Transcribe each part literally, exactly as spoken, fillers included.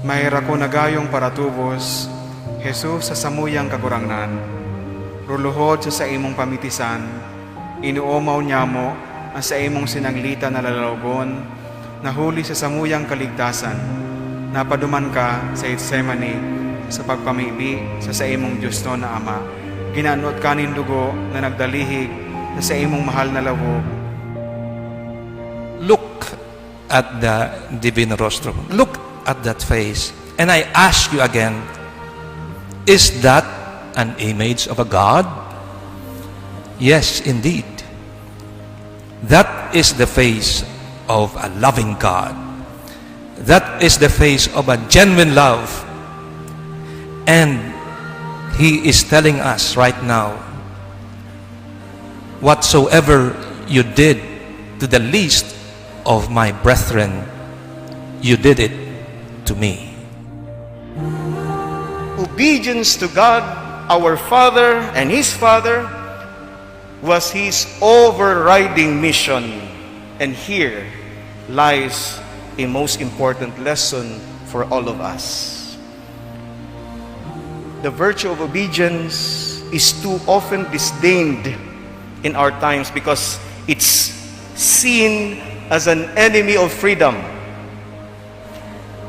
Maherako na gayong paratubos, Jesus, sa samuyang Kagurangnan. Ruluhod sa saimong pamitisan, inoomaw nyamo an saimong sinanglitan na lalawogon, na huli sa samuyang kaligtasan, napaduman ka sa Getsemani sa pagpamibi sa saimong diosnon na Ama. Ginanot ka nin dugo na nagdalihig sa saimong mahal na lawog. Look at the Divino Rostro. Look at that face. And I ask you again, is that an image of a God? Yes, indeed. That is the face of a loving God. That is the face of a genuine love. And He is telling us right now, "Whatsoever you did to the least of my brethren, you did it to me." Obedience to God, our Father and His Father, was his overriding mission, and here lies a most important lesson for all of us. The virtue of obedience is too often disdained in our times because it's seen as an enemy of freedom.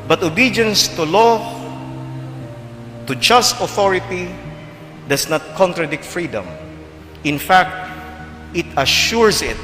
But obedience to law, to just authority, does not contradict freedom. In fact, it assures it.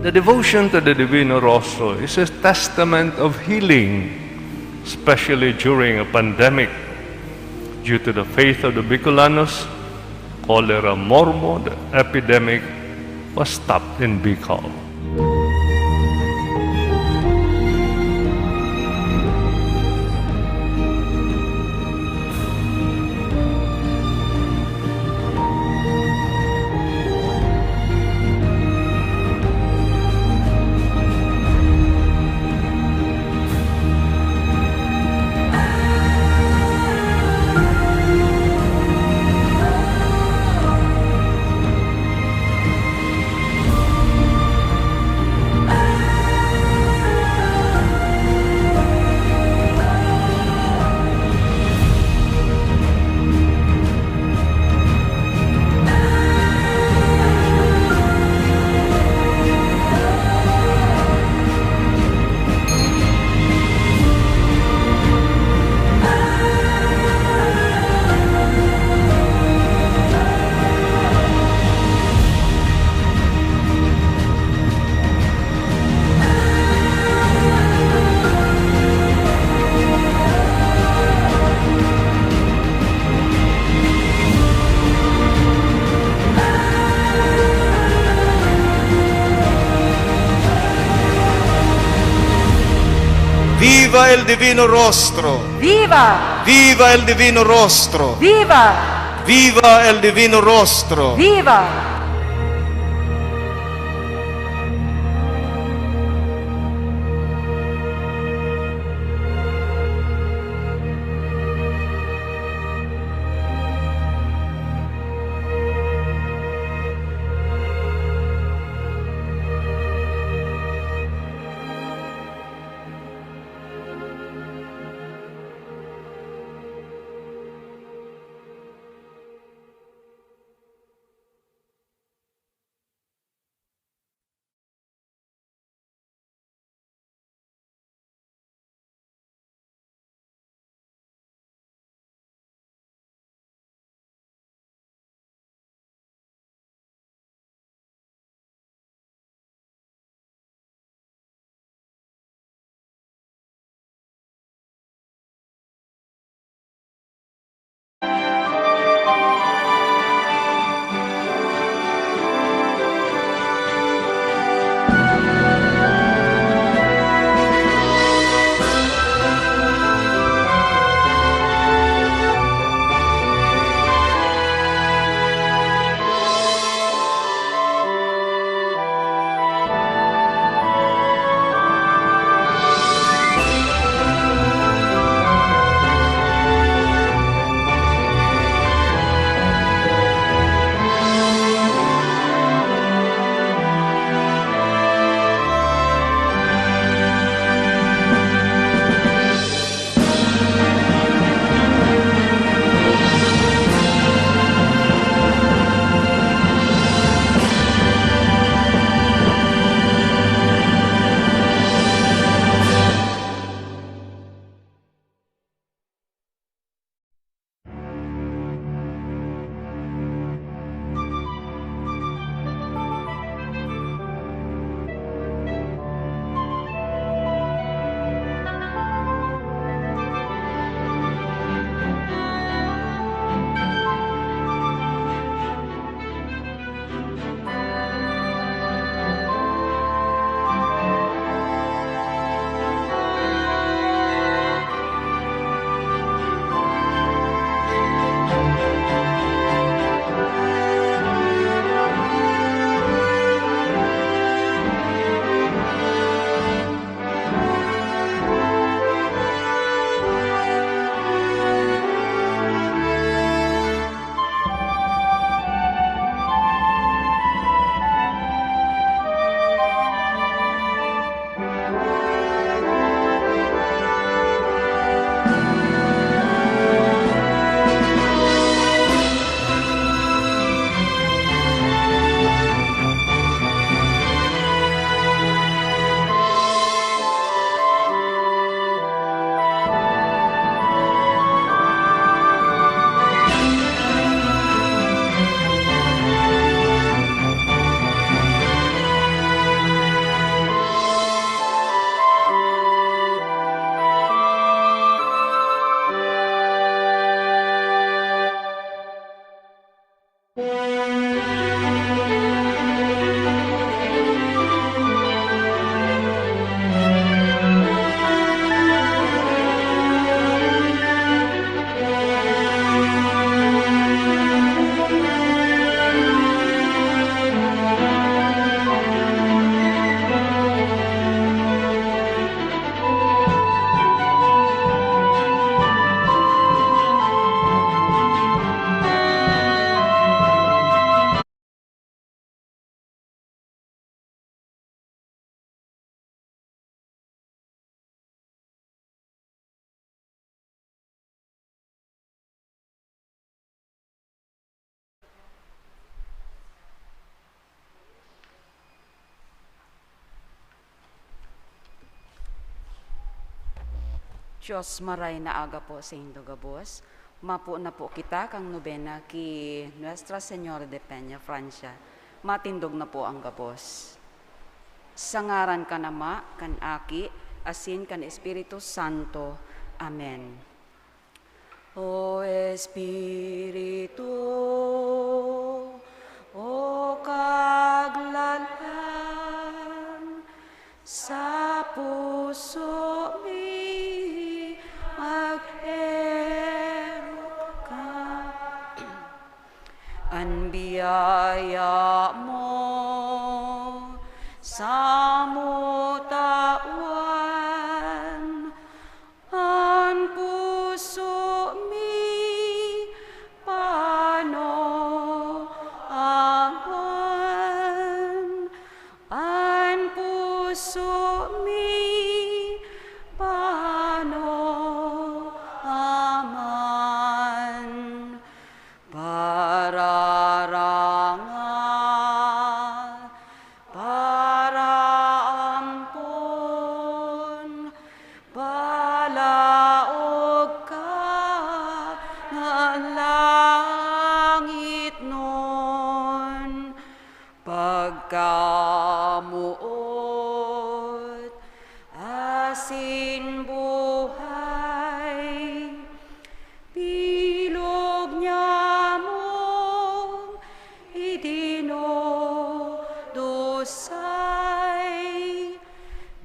The devotion to the Divino Rostro is a testament of healing, especially during a pandemic. Due to the faith of the Bicolanos, cholera morbid epidemic was stopped in Bicol. Viva el Divino Rostro! Viva! Viva el Divino Rostro! Viva! Viva el Divino Rostro! Viva! Diyos, maray na aga po sa indo gabos. Mapo na po kita kan nobena ki Nuestra Señora de Peña, Francia. Matindog na po ang gabos. Sa ngaran kan Ama, kan Aki, asin kan Espiritu Santo. Amen. O Espiritu, o Kaglalang, sa puso mi mag-erok ka. An biyaya mo samo tawan, an puso mi pano aman, an puso mi pano aman. Pararangal, paraampon, palaog ka na langit nun. Pagkamoot asin buhay, bilog niya mong itinodusay,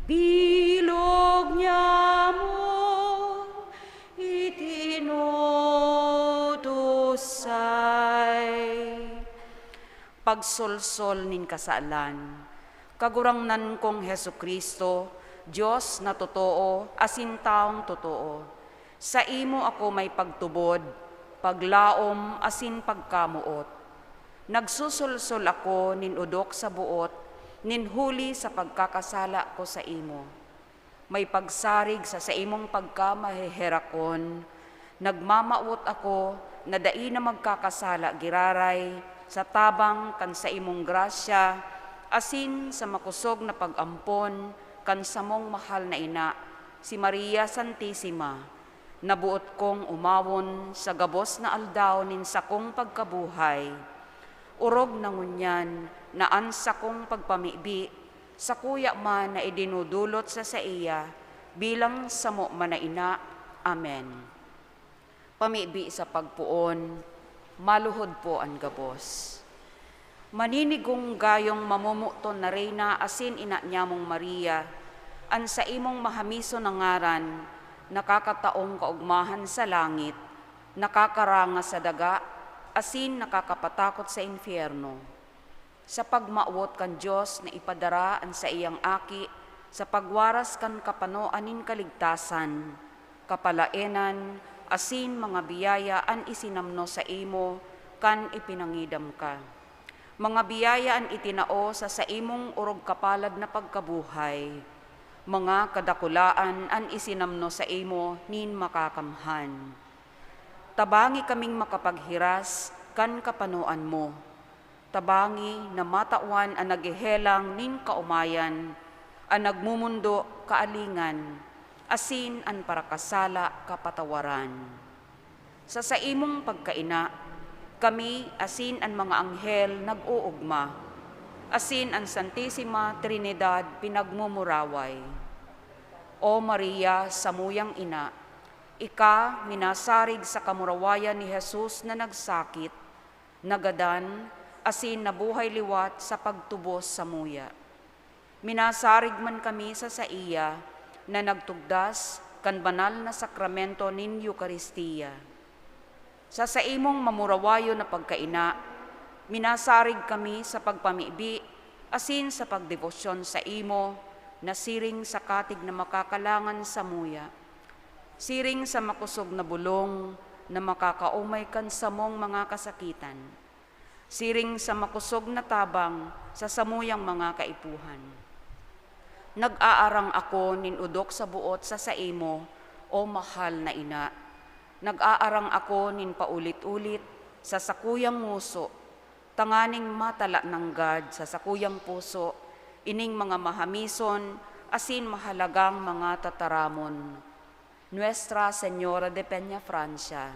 bilog niya mong itinodusay. Pagsolsol nin kasalan. Kagurangnan kong Jesu-Cristo, Dios na totoo asin tawong totoo, saimo ako may pagtubod, paglaom asin pagkamoot. Nagsusolsol ako nin odok sa boot nin huli sa pagkakasala ko saimo. May pagsarig sa saimong pagkamaheherakon, nagmamawot ako na dai na magkakasala giraray sa tabang kan saimong grasya asin sa makosog na pag-ampon kan samong mahal na ina, si Maria Santisima, na boot kong omawon sa gabos na aldaw nin sakong pagkabuhay. Orog na ngunyan na an sakong pagpamibi sakuya man na idinodolot sa saiya bilang samo man na ina. Amen. Pamibi sa pagpoon, maluhod po an gabos. Maninigong gayong mamomoton na Reyna asin ina niyamong Maria, an saimong mahamison na ngaran nakakataong kaogmahan sa langit, nakakaranga sa daga, asin nakakapatakot sa impyerno. Sa pagmawot kan Dios na ipadara an saiyang Aki sa pagwaras kan kapanoan nin kaligtasan, kapalaenan, asin mga biyaya an isinamno saimo kan ipinangidam ka. Mga biyaya an itinao sa saimong orog kapalad na pagkabuhay. Mga kadakulaan an isinamno saimo nin makakamhan. Tabangi kaming makapaghiras kan kapanoan mo. Tabangi na matawan an naghehelang nin kaomayan, an nagmomondo kaalingan, asin an parakasala kapatawaran. Sa saimong pagkaina, kami asin an mga anghel nag-oogma, asin an Santisima Trinidad pinagmumuraway. O Maria, samuyang ina, ika minasarig sa kamurawayan ni Jesus na nagsakit, nagadan, asin nabuhay liwat sa pagtubos samuya. Minasarig man kami sa saiya na nagtugdas kan banal na sakramento nin Eukaristia. Sa saimong mamurawayon na pagkaina, minasarig kami sa pagpamibi asin sa pagdebosyon saimo na siring sa katig na makakalangan samuya, siring sa makosog na bolong na makakaomay kan samong mga kasakitan, siring sa makosog na tabang sa samuyang mga kaipuhan. Nag-aarang ako nin odok sa boot sa saimo, O mahal na ina. Nag-aarang ako nin paulit-ulit sa sakuyang ngoso, tanganing matala nanggad sa sakuyang puso ining mga mahamison asin mahalagang mga tataramon. Nuestra Señora de Peñafrancia.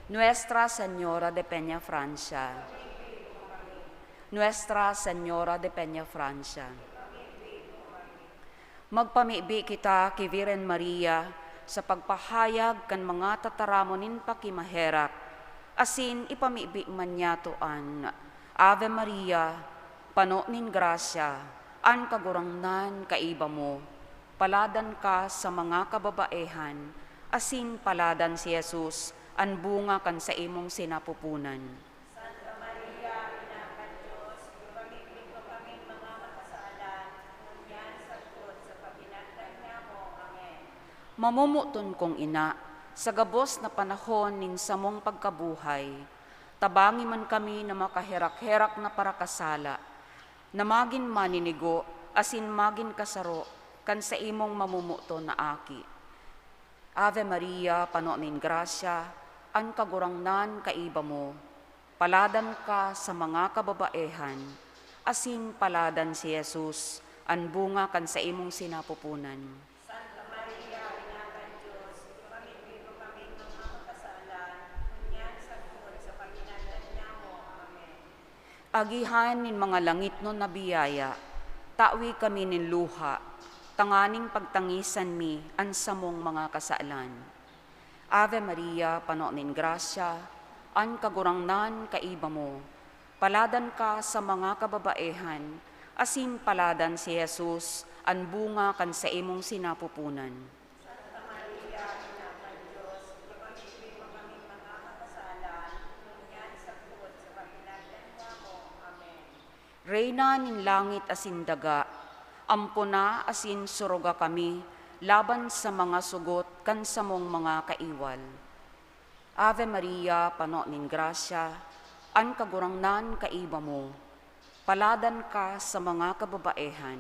Nuestra Señora de Peñafrancia. Nuestra Señora de Peñafrancia. Magpamibi kita ki Virgen Maria sa pagpahayag kan mga tataramon nin pakimaherak, asin ipamibi man niyato an Ave Maria, pano nin grasya, an Kagurangnan kaiba mo. Paladan ka sa mga kababaehan, asin paladan si Jesus, an bunga kan saimong sinapupunan. Santa Maria, Ina kan Dios, ipamibi mo kaming mga makasalan, ngunyan sagkod sa paghinandan nyamo. Amen. Mamomoton kong ina, sa gabos na panahon nin samong pagkabuhay, tabangi man kami na makaherak-herak na parakasala, na magin maninigo asin magin kasaro kan saimong mamomoton na aki. Ave Maria, pano nin grasya, an Kagurangnan kaiba mo. Paladan ka sa mga kababaehan, asin paladan si Jesus, an bunga kan saimong sinapupunan. Santa Maria, Ina kan Dios, ipamibi mo kaming mga makasalan, ngunyan sagkod sa paghinandan nyamo. Amen. Agihan nin mga langitnon na biyaya, tawi kami nin luha, tanganing pagtangisan mi an samong mga kasalan. Ave Maria, pano nin grasya, an Kagurangnan kaiba mo. Paladan ka sa mga kababaehan, asin paladan si Jesus, an bunga kan saimong sinapupunan. Santa Maria, Ina kan Dios, ipamibi mo kaming mga makasalan, ngunyan sagkod sa paghinandan nyamo. Amen. Reyna nin langit asin daga, ampona asin suruga kami laban sa mga sugot kan samong mga kaiwal. Ave Maria, pano nin grasya, an Kagurangnan kaiba mo. Paladan ka sa mga kababaehan,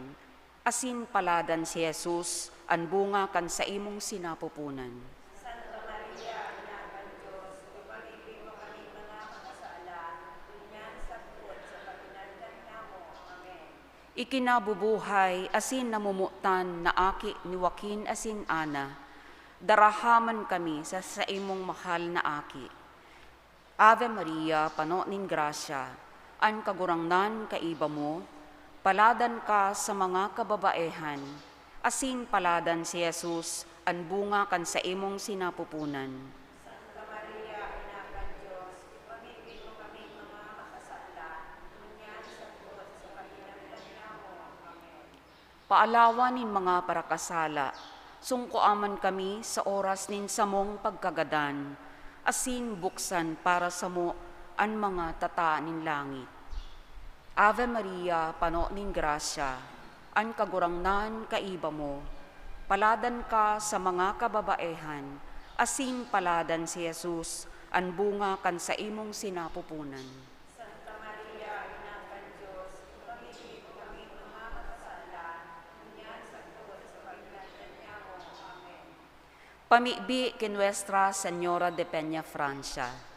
asin paladan si Jesus, an bunga kan saimong sinapupunan. Santa Maria, Ina kan Dios, ipamibi mo kaming mga makasalan, ngunyan sagkod sa paghinandan nyamo. Amen. Ikinabubuhay asin namomotan na aki ni Joaquin asin Ana, daraha man kami sa saimong mahal na aki. Ave Maria, pano nin grasya, an Kagurangnan kaiba mo, paladan ka sa mga kababaehan, asin paladan si Jesus, an bunga kan saimong sinapupunan. Santa Maria, Ina kan Dios, ipamibi mo kaming mga makasalan, ngunyan sagkod sa paghinandan nyamo. Amen. Paalawan nin mga parakasala, sungkoa man kami sa oras nin samong pagkagadan, asin buksan para samo an mga tata nin langit. Ave Maria, pano nin grasya, an Kagurangnan kaiba mo. Paladan ka sa mga kababaehan, asin paladan si Jesus, an bunga kan saimong sinapupunan. Santa Maria, Ina kan Dios, ipamibi mo kaming mga makasalan, ngunyan sagkod sa paghinandan nyamo. Amen. Pamibi ki Nuestra Señora de Peñafrancia.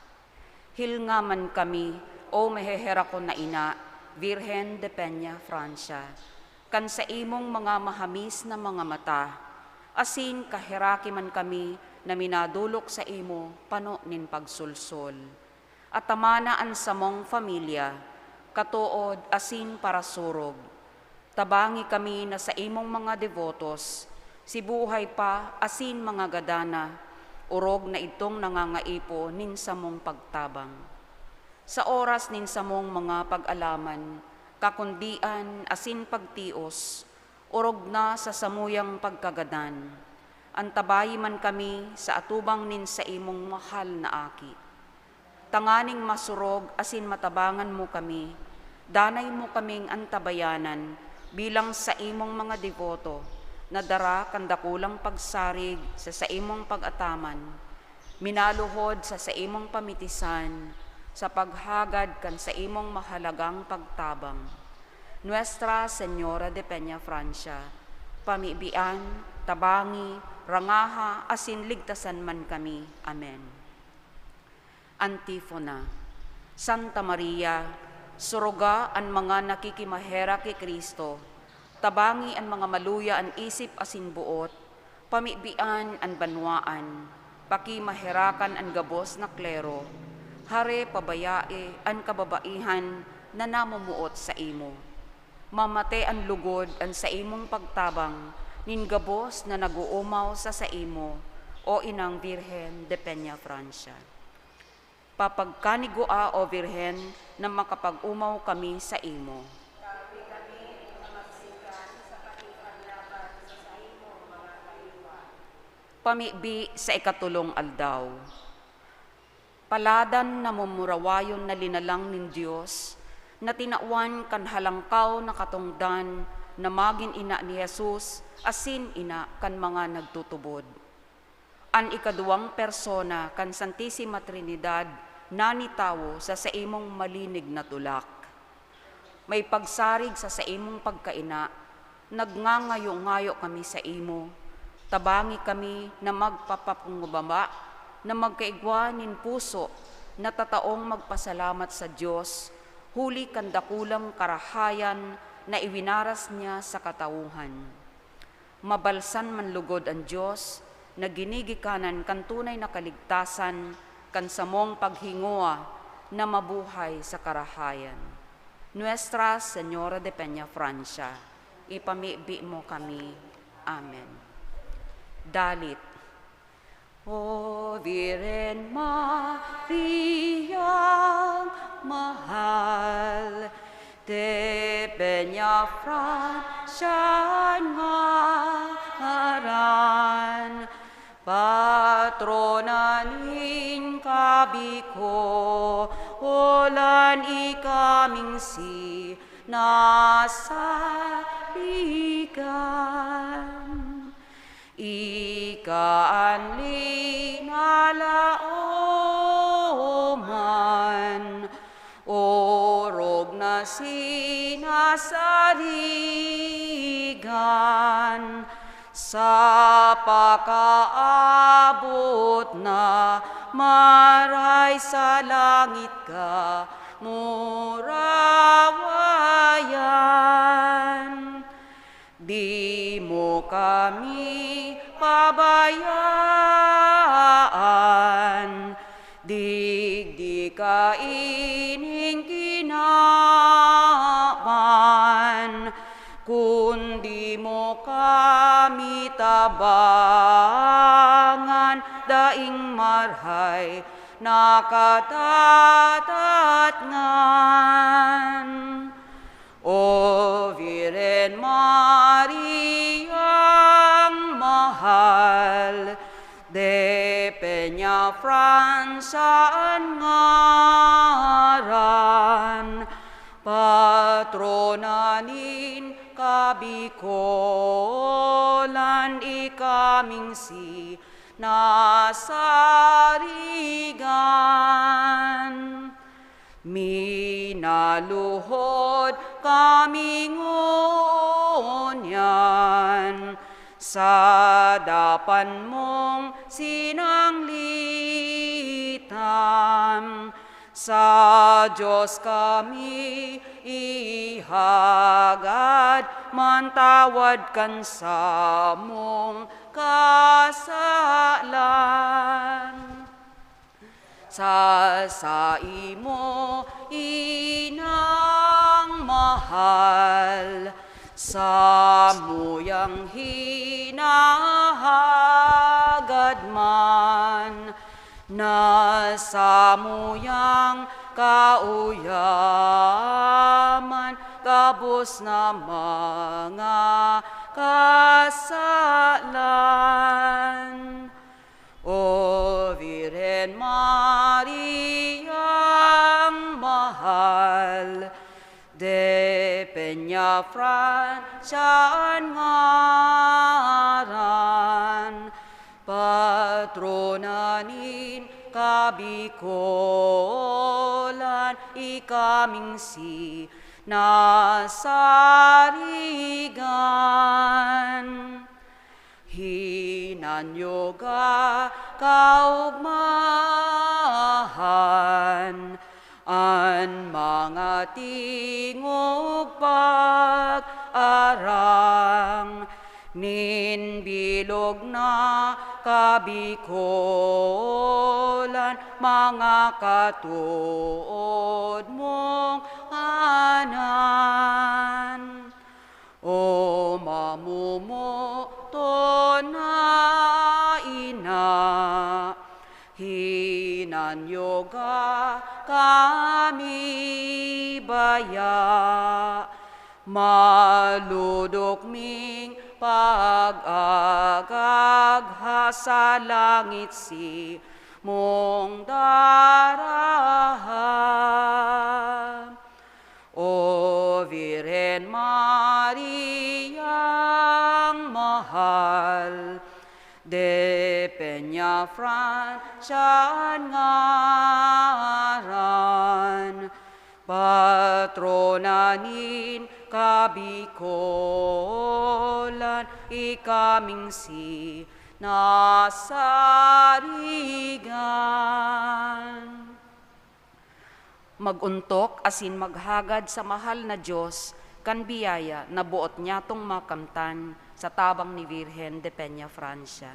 Hilnga man kami, O maheherakon na Ina, Virgen de Peñafrancia, kan saimong mga mahamis na mga mata, asin kaheraki man kami na minadolok saimo pano nin pagsolsol. Atamana an samong pamilya, katood asin parasurog. Tabangi kami na saimong mga debotos, si buhay pa asin mga gadan na, orog na idtong nangangaipo nin samong pagtabang. Sa oras nin samong mga pag-alaman, kakundian asin pagtios, orog na sa samuyang pagkagadan. Antabayi man kami sa atubang nin saimong mahal na Aki. Tanganing masurog asin matabangan mo kami, danay mo kaming antabayanan bilang saimong mga deboto na dara kan dakulang pagsarig sa saimong pag-ataman, minaluhod sa saimong pamitisan, sa paghagad kan saimong mahalagang pagtabang. Nuestra Señora de Peñafrancia, pamibian, tabangi, rangaha, asin ligtasan man kami. Amen. Antifona. Santa Maria, suruga an mga nakikimaherak ki Cristo, tabangi an mga maluya an isip asin boot, Pamibian an banwaan, pakimaherakan an gabos na klero, hare pabayae an kababaihan na namomoot saimo. Mamate an lugod an saimong pagtabang nin gabos na nag-oomaw sa saimo, O Inang Birhen de Peña Francia. Papagkanigua, O Birhen, na makapag-omaw kami saimo. Pamibi sa ikatolong aldaw. Paladan na mamurawayon na linalang nin Dios, na tinawan kan halangkaw na katongdan na magin ina ni Jesus asin ina kan mga nagtutubod. An ikaduwang persona kan Santisima Trinidad nanitawo sa saimong malinig na tulak. May pagsarig sa saimong pagkaina, nagngangayo-ngayo kami saimo. Tabangi kami na magpapakumbaba, na magkaigwa nin puso na tataong magpasalamat sa Dios, huli kan dakulang karahayan na iwinaras niya sa katawuhan. Mabalsan man lugod an Dios, na ginigikanan kan tunay na kaligtasan kan samong paghingowa na mabuhay sa karahayan. Nuestra Señora de Peña Francia, ipamibi mo kami. Amen. Dalit. O Virgen Mariang mahal, de Peña Francia an ngaran, patrona nin kabikolan ikaming sinasarigan. Ika an linalaoman, orog na sinasarigan, sa pakaabot na maray sa langit ka murawayan. Di mo kami pabayaan, digdi kaining kinaban, kundi mo kami tabangan, daing marhay na katatatngan. O Virgen Mariang mahal, de Peña Francia an ngaran, patrona nin kabikolan ikaming sinasarigan. Minaluhod kami ngunyan sa dapan mong sinanglitan. Sa Dios kami ihagad, mantawad kan samong kasalan. Sa saimo, inang mahal, samuyang hinahagad man, na samuyang kauyaman, gabos na mga kasalan. O Virgen Mariang mahal, de Peña Francia an ngaran, patrona nin kabikolan, ikaming sinasarigan. Hinanyuga kaugmahan an mga tingog pag-arang, Nin bilog na kabikolan, mga katood mong anan. O mamomoton na ina, hinanyoga kami baya, malodok ming pag-agagha sa langit si mong daraha. O Virgen Mariang mahal, de Peña Francia an ngaran, patrona nin kabikolan, ikaming sinasarigan. Mag-ontok asin maghagad sa mahal na Dios kan biyaya na boot nyatong makamtan sa tabang ni Virgen de Peña Francia.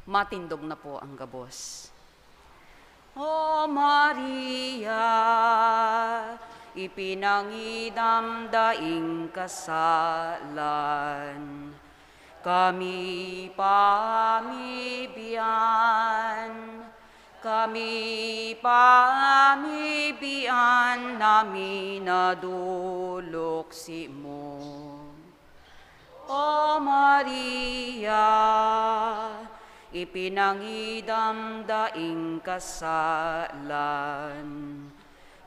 Matindog na po ang gabos. O Maria, ipinangidam daing kasalan, kami pamibian, kami pamibian na minadolok simo. O Maria, ipinangidam daing kasalan,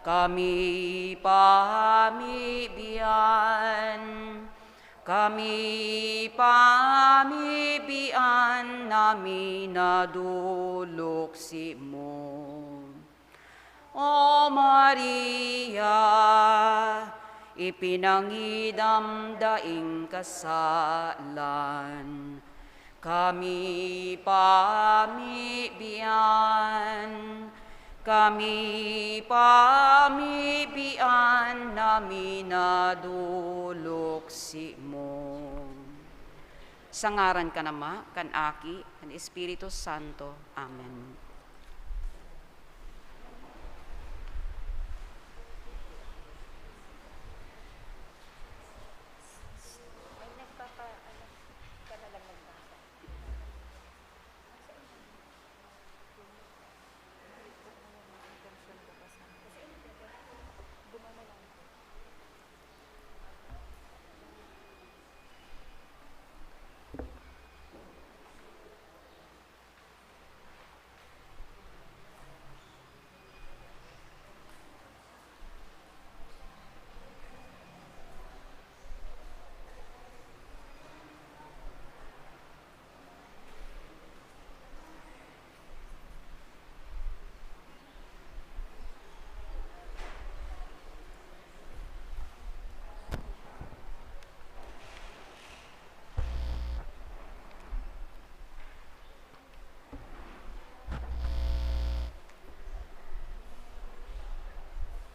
kami pamibian, kami pamibian na minadolok simo. O Maria, ipinangidam daing kasalan, kami pamibian, kami pamibian na minadolok simo. Sa ngaran kan Ama, kan Aki, kan Espiritu Santo. Amen.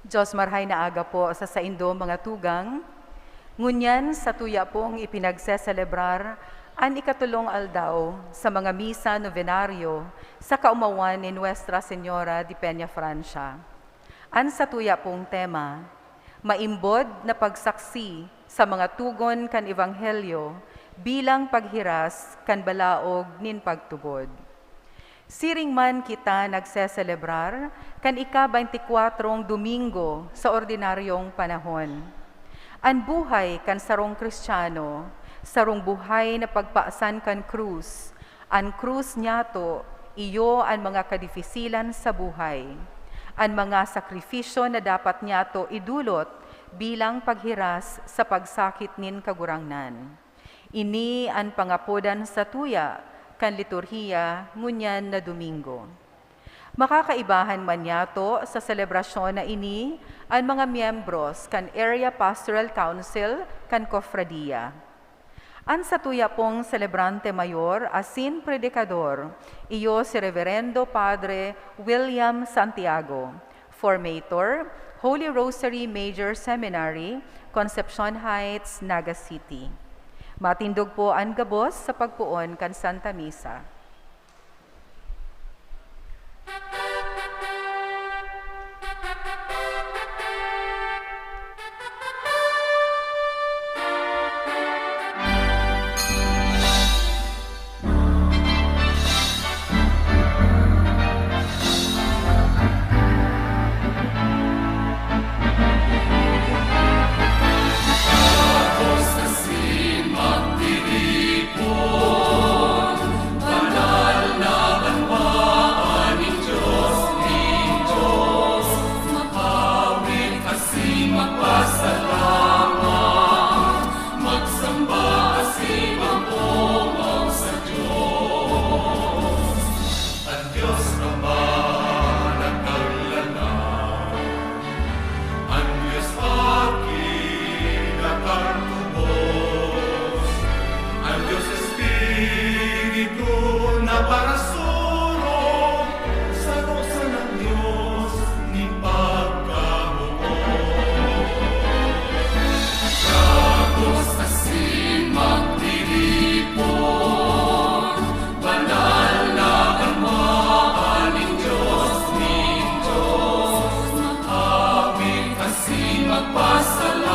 Diyos, marhay na aga po sa saindo, mga tugang. Ngunyan, satuya pong ipinagseselebrar an ikatolong aldaw sa mga misa novenario sa kaomawan ni Nuestra Señora de Peña Francia. An satuya pong tema, maimbod na pagsaksi sa mga tugon kan Ebanghelyo bilang paghiras kan balaog nin pagtubod. Siring man kita nagseselebrar kan ika-baynti kwatrong Domingo sa ordinaryong panahon. An buhay kan sarong Kristiyano, sarong buhay na pagpasan kan krus. An krus niyato, iyo an mga kadifisilan sa buhay, an mga sakrifisyo na dapat niyato idulot bilang paghiras sa pagsakit nin Kagurangnan. Ini an pangapodan satuya kan liturhiya ngunyan na Domingo. Makakaibahan man niyato sa selebrasyon na ini an mga miyembros kan Area Pastoral Council kan Kofradiya. An satuya pong selebrante mayor asin predikador, iyo si Reverendo Padre William Santiago, formator, Holy Rosary Major Seminary, Concepcion Heights, Naga City. Matindog po an gabos sa pagpoon kan Santa Misa. An Dios Ama nagkaglalang, an Dios Aki nakagtubos, an Dios Espiritu na parasurog, saro sanang Dios nin pagkabuot. Gabos asin magtiripon, banal na banwaan nin Dios nin Dios, maawit asin magpasalamat,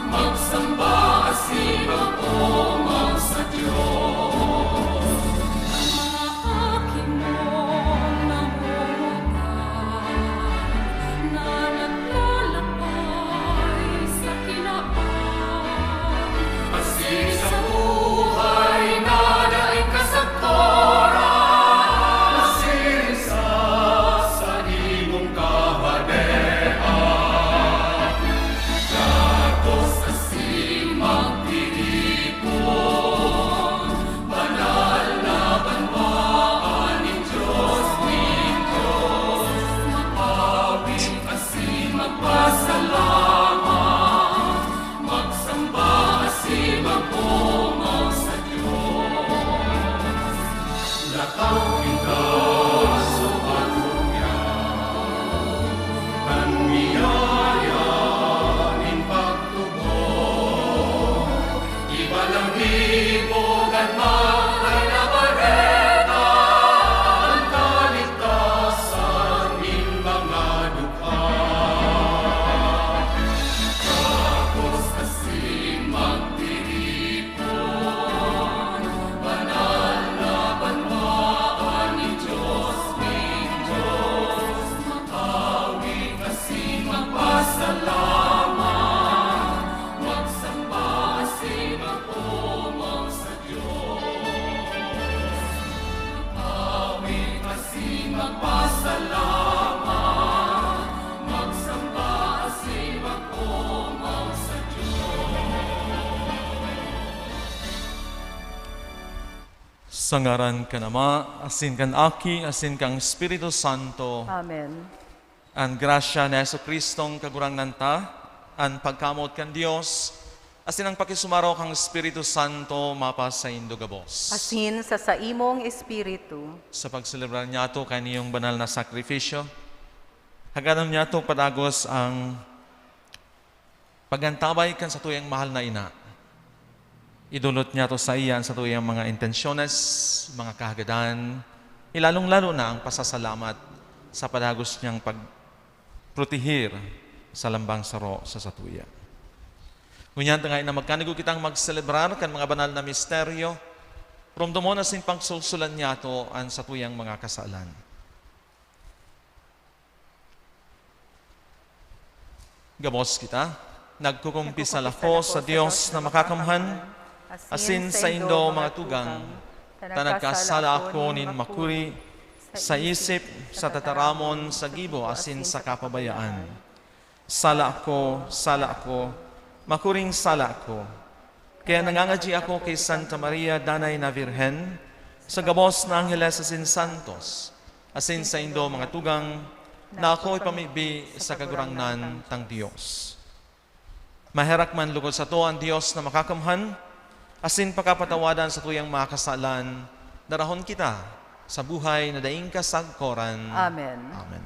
magsamba asin mag-omaw sa Dios. Ang mga aki mong nangungutang na naglalakbay sa kinaban, asin sa buhay na daing kasagkoran, masiring sa saimong kahadean. Datos asin magtiripon, banal na banwaan nin Dios nin Dios, maawit asin magpasalamat, magsamba asin mag-omaw sa Dios. Lakaw kita sa pagtubyan, kan biyaya nin pagtubod. Iba lang gibo kan Magdalena Bareta, an kaligtasan nin mga dukha. Datos asin magtiripon, banal na banwaan nin Dios nin Dios, maawit asin magpasalamat, magsamba asin mag-omaw sa Dios. Maawit asin magpasalamat, magsamba asin mag-omaw sa Dios. Sa ngaran kan Ama, asin kan Aki, asin kan Espiritu Santo. Amen. An grasya ni Jesu-Cristong Kagurangnan ta, an pagkamoot kan Dios, asin an pakisumaro kan Espiritu Santo mapasaindo gabos. Asin sa saimong espiritu. Sa pagselebrar niyato kan iyong banal na sakrifisyo, haggadon niyato padagos an pag-antabay kan satuyang mahal na ina. Idolot niyato saiya an satuyang mga intensyones, mga kahagadan, ilalong-lalo na an pasasalamat sa padagos niyang pagproteher sa lambang saro sa satuya. Ngunyan, ta ngani na magkanigo kitang magselebrar kan mga banal na misteryo, romdomon asin pagsulsulan niyato an satuyang mga kasalan. Gabos kita. Nagkukumpisal ako sa Dios na Makakamhan, asin saindo, mga tugang, ta nagkasala ako nin makuri, sa isip, sa tataramon, sa gibo, asin sa kapabayaan. Sala ako, sala ako, makuring sala ako. Kaya nangangadyi ako ki Santa Maria, Danay na Birhen, sa gabos na angheles asin santos, asin saindo, mga tugang, na ako ipamibi sa Kagurangnan tang Dios. Maherak man logod sato an Dios na Makakamhan, asin pakapatawadan satuyang mga kasalan, darahon kita sa buhay na daing kasagkoran. Amen. Amen.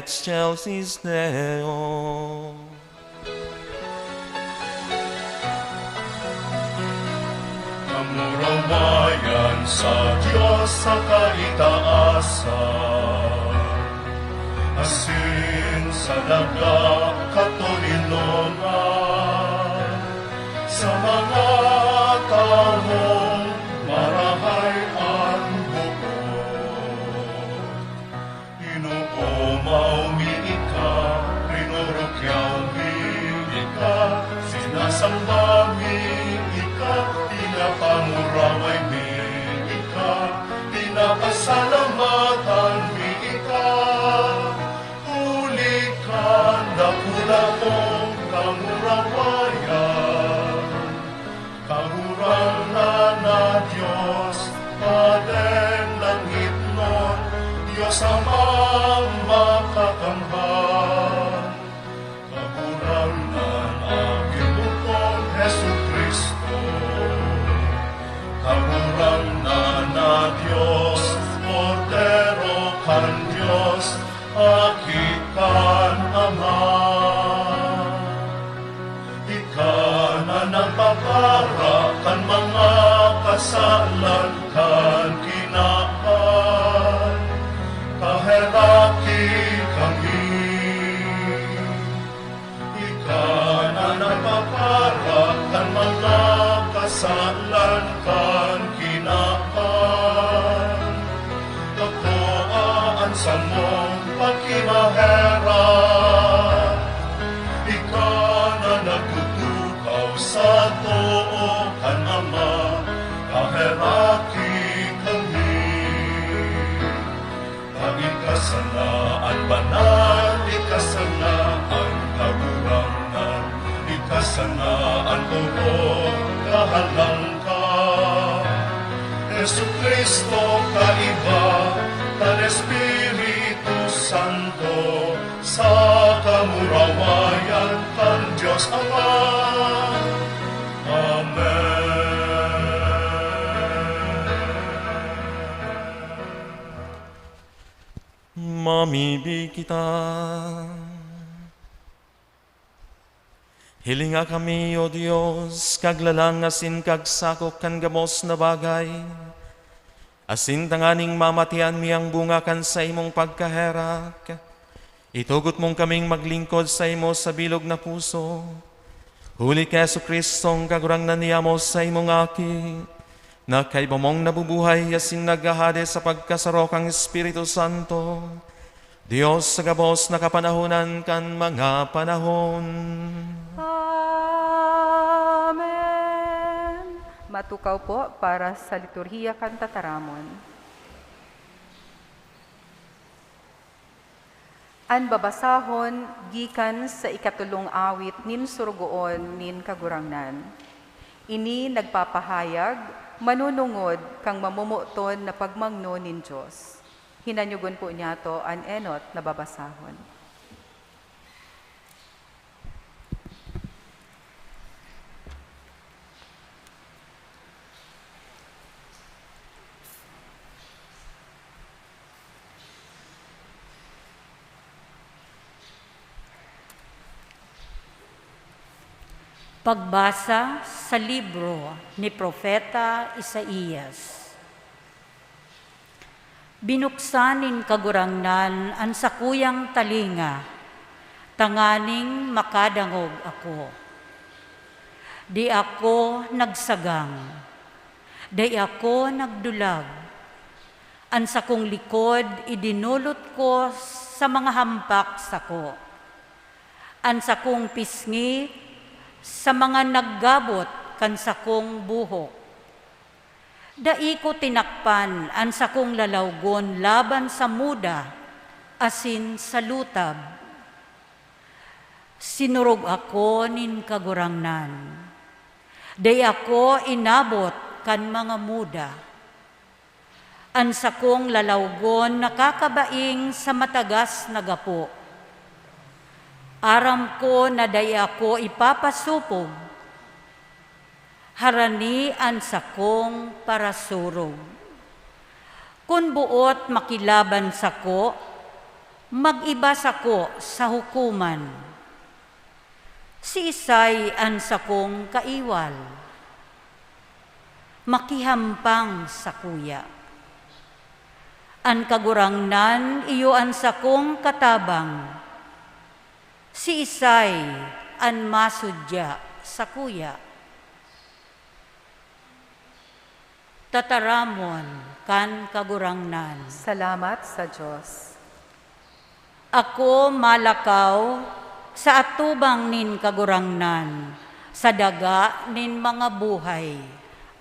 Excelsis Deo. Kamurawayan sa Dios sa kaitaasan, asin sa daga katoninongan, sa mga tawong marahay an buot. Inoomaw mi ika, rinurukyaw mi ika, sinasamba mi ika, pinapanguraway mi ika, pinapasalamatan mi ika. Huli kan dakula mong kamurawayan. Kagurangnan na Dios, Padeng langitnon, Dios Amang makakamhan. Kagurangnan, Aki mo pong Jesu-Cristo. Kagurangnan na Dios, Kordero kan Dios, Aki kan Ama. Ika na nagpapara kan mga kasalan kan kinaban, kaheraki kami. Ika na nagpapara kan mga kasalan kan kinaban. Takoa an samong pakimaherak. Ika na nagtutukaw sa too kan Ama, kaheraki kami. Ika sana an banal, ika sana an kagurangnan, ika sana an orog kahalangka. Jesu-Cristo, kaiba kan Espiritu Santo, sa kamurawayan kan Dios Ama. Amen. Mamibi kita. Hilinga kami, O Dios, kaglalang asin kagsakop kan gabos na bagay, asin tanganing mamatian mi an bunga kan saimong pagkaherak. Itugot mong kaming maglingkod saimo sa bilog na puso. Huli ki Jesu-Cristong Kagurangnan niyamo, saimong Aki, na kaiba mong nabubuhay asin naghahade sa pagkasaro kan Espiritu Santo, Dios sa gabos na kapanahonan kan mga panahon. Amen. Matukaw po para sa liturhiya kan tataramon. An babasahon gikan sa ikatolong awit nin Sorogoon nin Kagurangnan. Ini nagpapahayag, manunungod kan mamomoton na pagmangno nin Dios. Hinanyogon po niyato an enot na babasahon. Pagbasa sa libro ni Propeta Isaias. Binuksan nin Kagurangnan an sakuyang talinga, tanganing makadangog ako. Di ako nagsagang, dai ako nagdulag. An sakong likod idinulot ko sa mga hampak sako, an sakong pisngi sa mga naggabot kan sakong buhok. Dai ko tinakpan an sakong lalawgon laban sa muda asin sa lutab. Sinurog ako nin Kagurangnan. Dai ako inabot kan mga muda. An sakong lalawgon nakakabaing sa matagas na gapo. Aram ko na dai ako ipapasopog harani an sakong parasurog. Kun boot makilaban sako, Mag-iba sako sa hukoman. Siisay an sakong kaiwal? Makihampang sakuya. An Kagurangnan iyo an sakong katabang. Siisay an masudya sakuya? Tataramon kan Kagurangnan. Salamat sa Dios. Ako malakaw sa atubang nin Kagurangnan, sa daga nin mga buhay.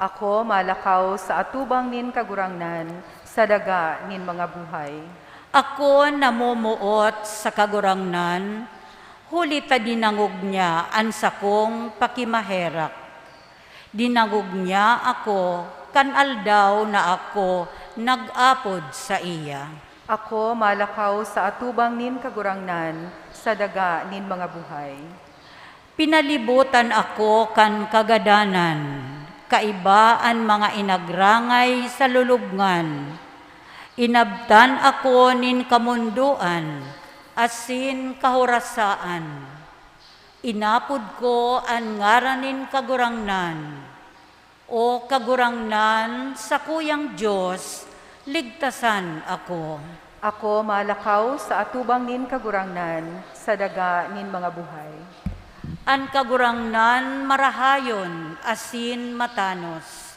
Ako malakaw sa atubang nin Kagurangnan, sa daga nin mga buhay. Ako namomoot sa Kagurangnan, huli ta dinangog niya an sakong pakimaherak. Dinangog niya ako kan aldaw na ako nag-apod saiya. Ako malakaw sa atubang nin Kagurangnan, sa daga nin mga buhay. Pinalibotan ako kan kagadanan, kaiba an mga inagrangay sa lulubngan. Inabtan ako nin kamondoan asin kahorasaan. Inapod ko an ngaran nin Kagurangnan. O Kagurangnan, sakuyang Dios, ligtasan ako. Ako malakaw sa atubang nin Kagurangnan, sa daga nin mga buhay. An Kagurangnan marahayon asin matanos,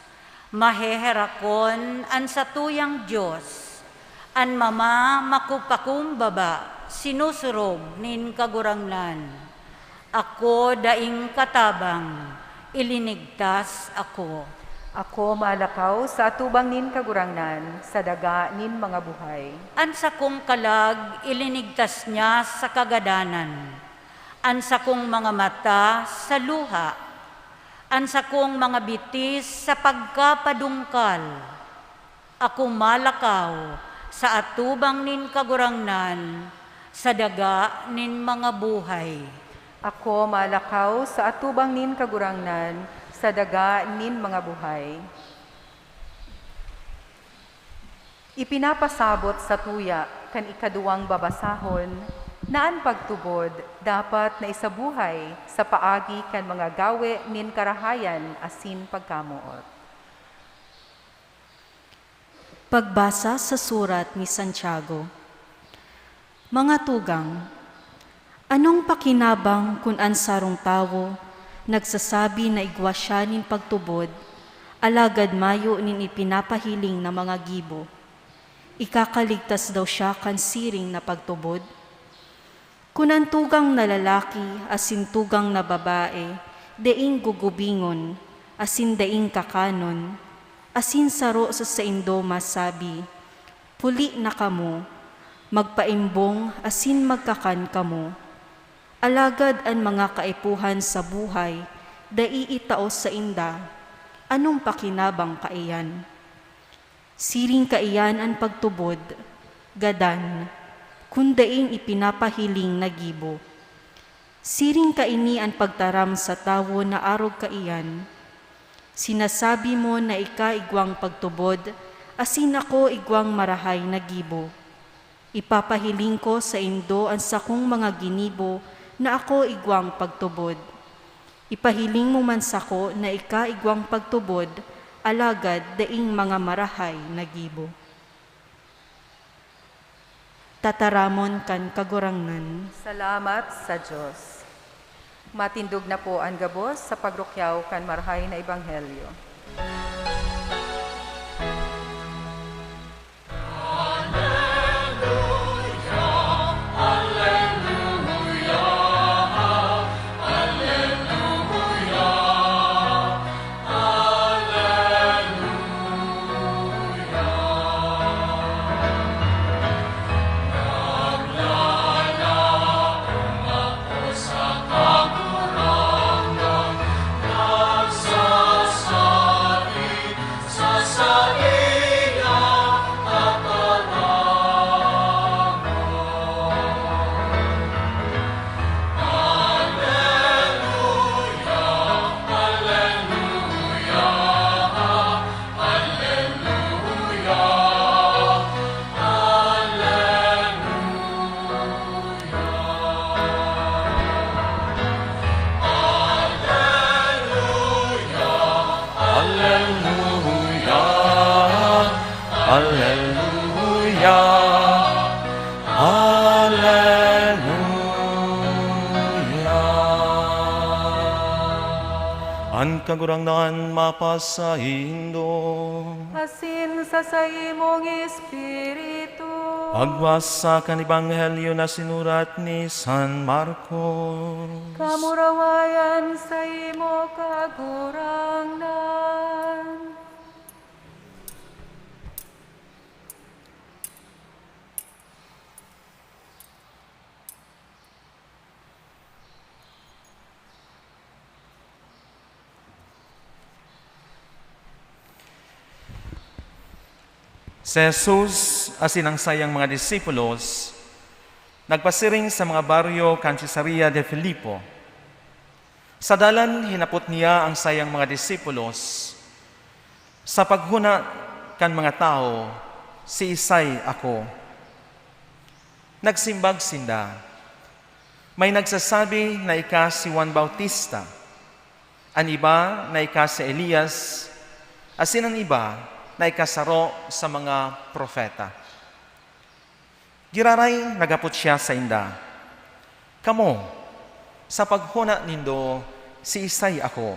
maheherakon an satuyang Dios. An mama makupakumbaba sinusurog nin Kagurangnan. Ako daing katabang, ilinigtas ako. Ako malakaw sa atubang nin Kagurangnan, sa daga nin mga buhay. An sakong kalag ilinigtas niya sa kagadanan, an sakong mga mata sa luha, an sakong mga bitis sa pagkapadungkal. Ako malakaw sa atubang nin Kagurangnan, sa daga nin mga buhay. Ako malakaw sa atubang nin Kagurangnan, sa daga nin mga buhay. Ipinapasabot sa tuya kan ikaduwang babasahon na an pagtubod dapat na isabuhay sa paagi kan mga gawe nin karahayan asin pagkamoot. Pagbasa sa surat ni Santiago. Mga tugang, anong pakinabang kun an sarong tawo nagsasabi na igwa siya nin pagtubod, alagad mayo nin ipinapahiling na mga gibo? Ikakaligtas daw siya kan siring na pagtubod? Kun an tugang na lalaki asin tugang na babae daing gugubingon asin daing kakanon, asin saro sa saindo masabi, "Puli na kamo, magpaimbong asin magkakan kamo," alagad an mga kaipuhan sa buhay dai itao sainda, anong pakinabang kaiyan? Siring kaiyan an pagtubod, gadan, kun daing ipinapahiling na gibo. Siring kaini an pagtaram sa tawo na arog kaiyan, "Sinasabi mo na ika igwang pagtubod, asin ako igwang marahay na gibo. Ipapahiling ko saindo an sakong mga ginibo na ako igwang pagtubod. Ipahiling mo man sako na ika igwang pagtubod, alagad daing mga marahay na gibo." Tataramon kan Kagurangnan. Salamat sa Dios. Matindog na po an gabos sa pagrukyaw kan Marahay na Ebanghelyo. Alleluia, Alleluia. An Kagurangnan mapasaindo. Asin sa saimong espiritu. Pagbasa kan Ebanghelyo na sinurat ni San Marcos. Kamurawayan saimo, Kagurangnan. Si Jesus asin ang saiyang mga disipulos nagpasiring sa mga baryo kan Cesarea de Filipo. Sa dalan, hinapot niya ang saiyang mga disipulos, "Sa paghona kan mga tawo, siisay ako?" Nagsimbag sinda, "May nagsasabi na ika si Juan Bautista, an iba na ika si Elias, asin an iba na ika saro sa mga propeta." Giraray naghapot siya sainda, "Kamo, sa paghona nindo, siisay ako?"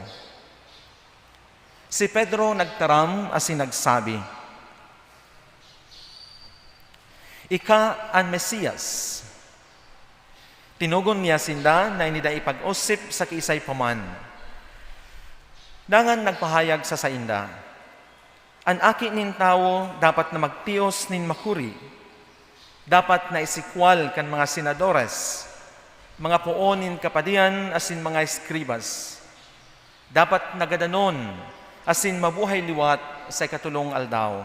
Si Pedro nagtaram asin nagsabi, "Ika an Mesias." Tinugon niya sinda na ini dai pag-osip sa kiisay pa man. Dangan nagpahayag sa sainda, "An Aki nin Tawo dapat na magtios nin makuri, dapat na isikwal kan mga senadores, mga poon nin kapadian asin mga eskribas. Dapat na gadanon asin mabuhay liwat sa ikatolong aldaw."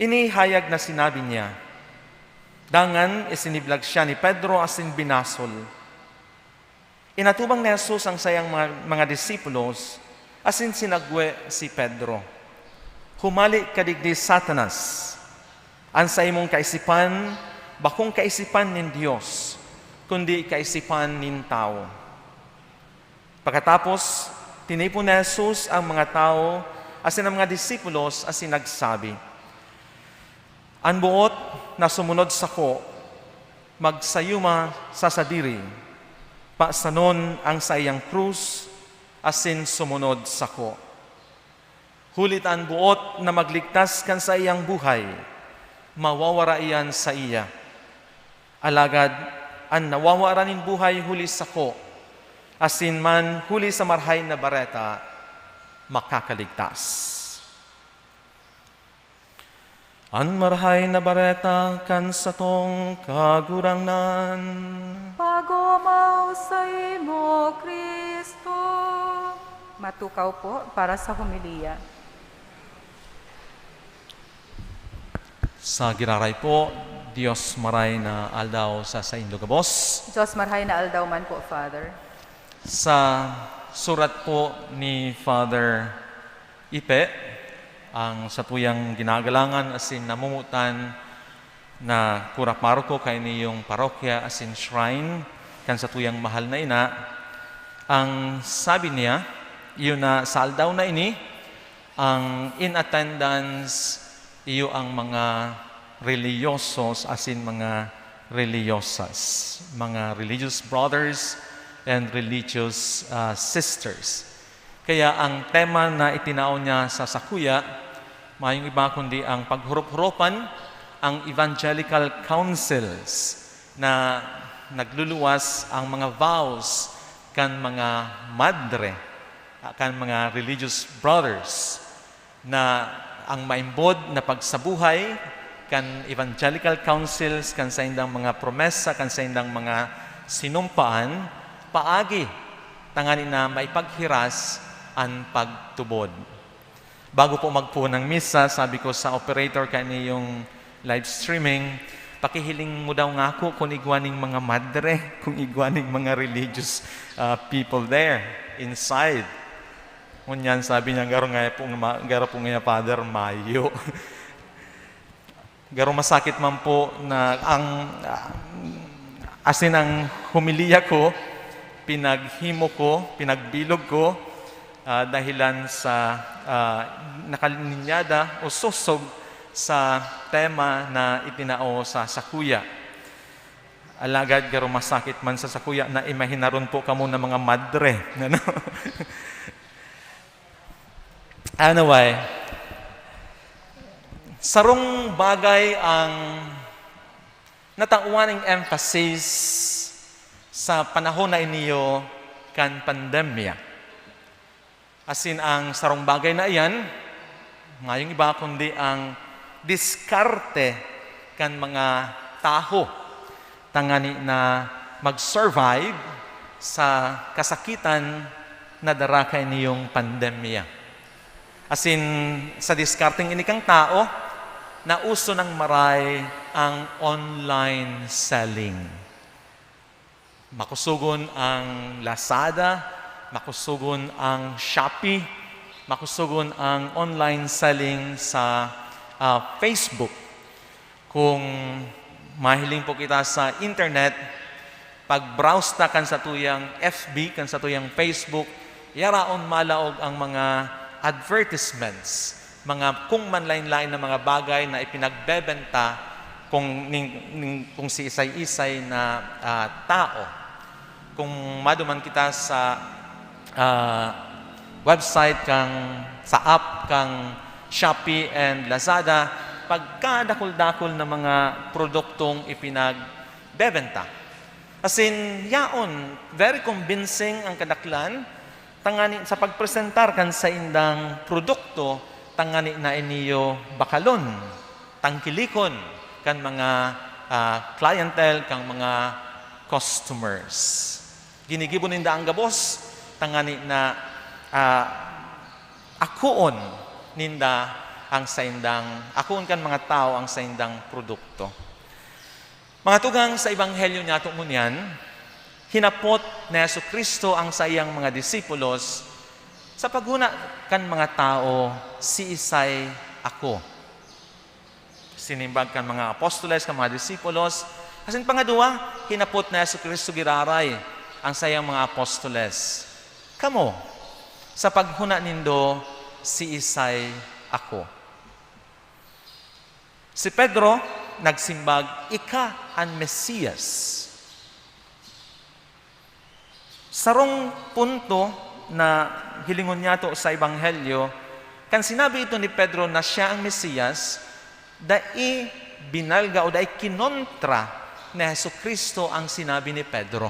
Ini hayag na sinabi niya. Dangan isiniblag siya ni Pedro asin binasol. Inatubang ni Jesus ang saiyang mga, mga disipulos asin sinagwe si Pedro, "Humale ka digdi, Satanas! An saimong kaisipan bakong kaisipan nin Dios, kundi kaisipan nin tawo." Pakatapos, tinipon ni Jesus ang mga tawo asin ang mga disipulos asin nagsabi, "An boot na sumunod sako, magsayuma sa sadiri, pasanon ang saiyang krus, asin sumunod sako. Huli ta an boot na magligtas kan saiyang buhay, mawawara iyan saiya. Alagad an nawawara nin buhay huli sako, asin man huli sa Marahay na Bareta, makakaligtas." An Marahay na Bareta kan satong Kagurangnan. Pagomaw saimo, Cristo. Matukaw po para sa homilya. Sa giraray po, Dios maray na aldaw sa saindo gabos. Dios maray na aldaw man po, Father. Sa surat po ni Father Ipe, ang satuyang ginagalangan asin namumutan na kura paroko kainiyong parokya asin shrine kan satuyang mahal na ina, ang sabi niya, iyo na sa aldaw na ini, ang in attendance, iyo ang mga relihiyosos asin mga relihiyosas, mga religious brothers and religious, ah, sisters. Kaya ang tema na itinao niya sa sakuya, mayong iba kundi ang paghurup-hurupan ang evangelical councils na nagluluwas ang mga vows kan mga madre, ah, kan mga religious brothers, na ang maimbod na pagsabuhay kan evangelical councils, kan saindang mga promesa, kan saindang mga sinumpaan, paagi tanganing na maipaghiras an pagtubod. Bago po magpoon ang misa, sabi ko sa operator kainiyong live streaming, "Pakihiling mo daw ngako kung igwa ning mga madre, kung igwa ning mga religious, ah, people there, inside." Ngunyan sabi niya, "Garo nga po, ma-, garo po nga, Father, mayo." Garo masakit man po na ang, ah, asin ang homilya ko, pinaghimo ko, pinagbilog ko, ah, dahilan sa, ah, nakalinyada o sosog sa tema na itinao sa sakuya. Alagad garo masakit man sa sakuya na imahinaron po kamo na mga madre, ano? Anyway, sarong bagay ang natawan ning emphasis sa panahon na iniyo kan pandemya. Asin ang sarong bagay na iyan, mayong iba kundi ang diskarte kan mga tawo tangani na mag-survive sa kasakitan na dara kainiyong pandemya. Asin sa diskarteng ini kan tao, nauso nang maray ang online selling. Makusugon ang Lazada, makusugon ang Shopee, makusugon ang online selling sa, ah, Facebook. Kung mahiling po kita sa internet, pag-browse ta kan satuyang F B, kan satuyang Facebook, yaraon malaog ang mga advertisements, mga kung man lain-lain na mga bagay na ipinagbebenta kung ning, ning, kung si isay-isay na, ah, tao. Kung maduman kita sa, ah, website kang, sa app kang Shopee and Lazada, pagkadakul-dakul na mga produktong ipinagbebenta. Asin, yaon, very convincing ang kadaklan, tangani sa pagpresentar kan saindang produkto, tangani na iniyo bakalon, tangkilikon kan mga, ah, clientele, kan mga customers. Ginigibo ninda ang gabos, tangani na, ah, akoon ninda ang saindang, akoon kan mga tawo ang saindang produkto. Mga tugang, sa Ebanghelyo niyato ngunyan, hinapot ni Jesu-Cristo ang saiyang mga disipulos sa paghuna kan mga tawo, "Siisay ako?" Sinimbag kan mga apostoles, kan mga disipulos. Asin pangaduwa, hinapot ni Jesu-Cristo giraray ang saiyang mga apostoles, "Kamo, sa paghuna nindo, siisay ako?" Si Pedro nagsimbag, "Ika an Mesiyas." Sarong punto na hilingon niyato sa Ebanghelyo, kan sinabi ito ni Pedro na siya ang Mesiyas, dai binalga o dai kinontra ni Jesu-Cristo ang sinabi ni Pedro.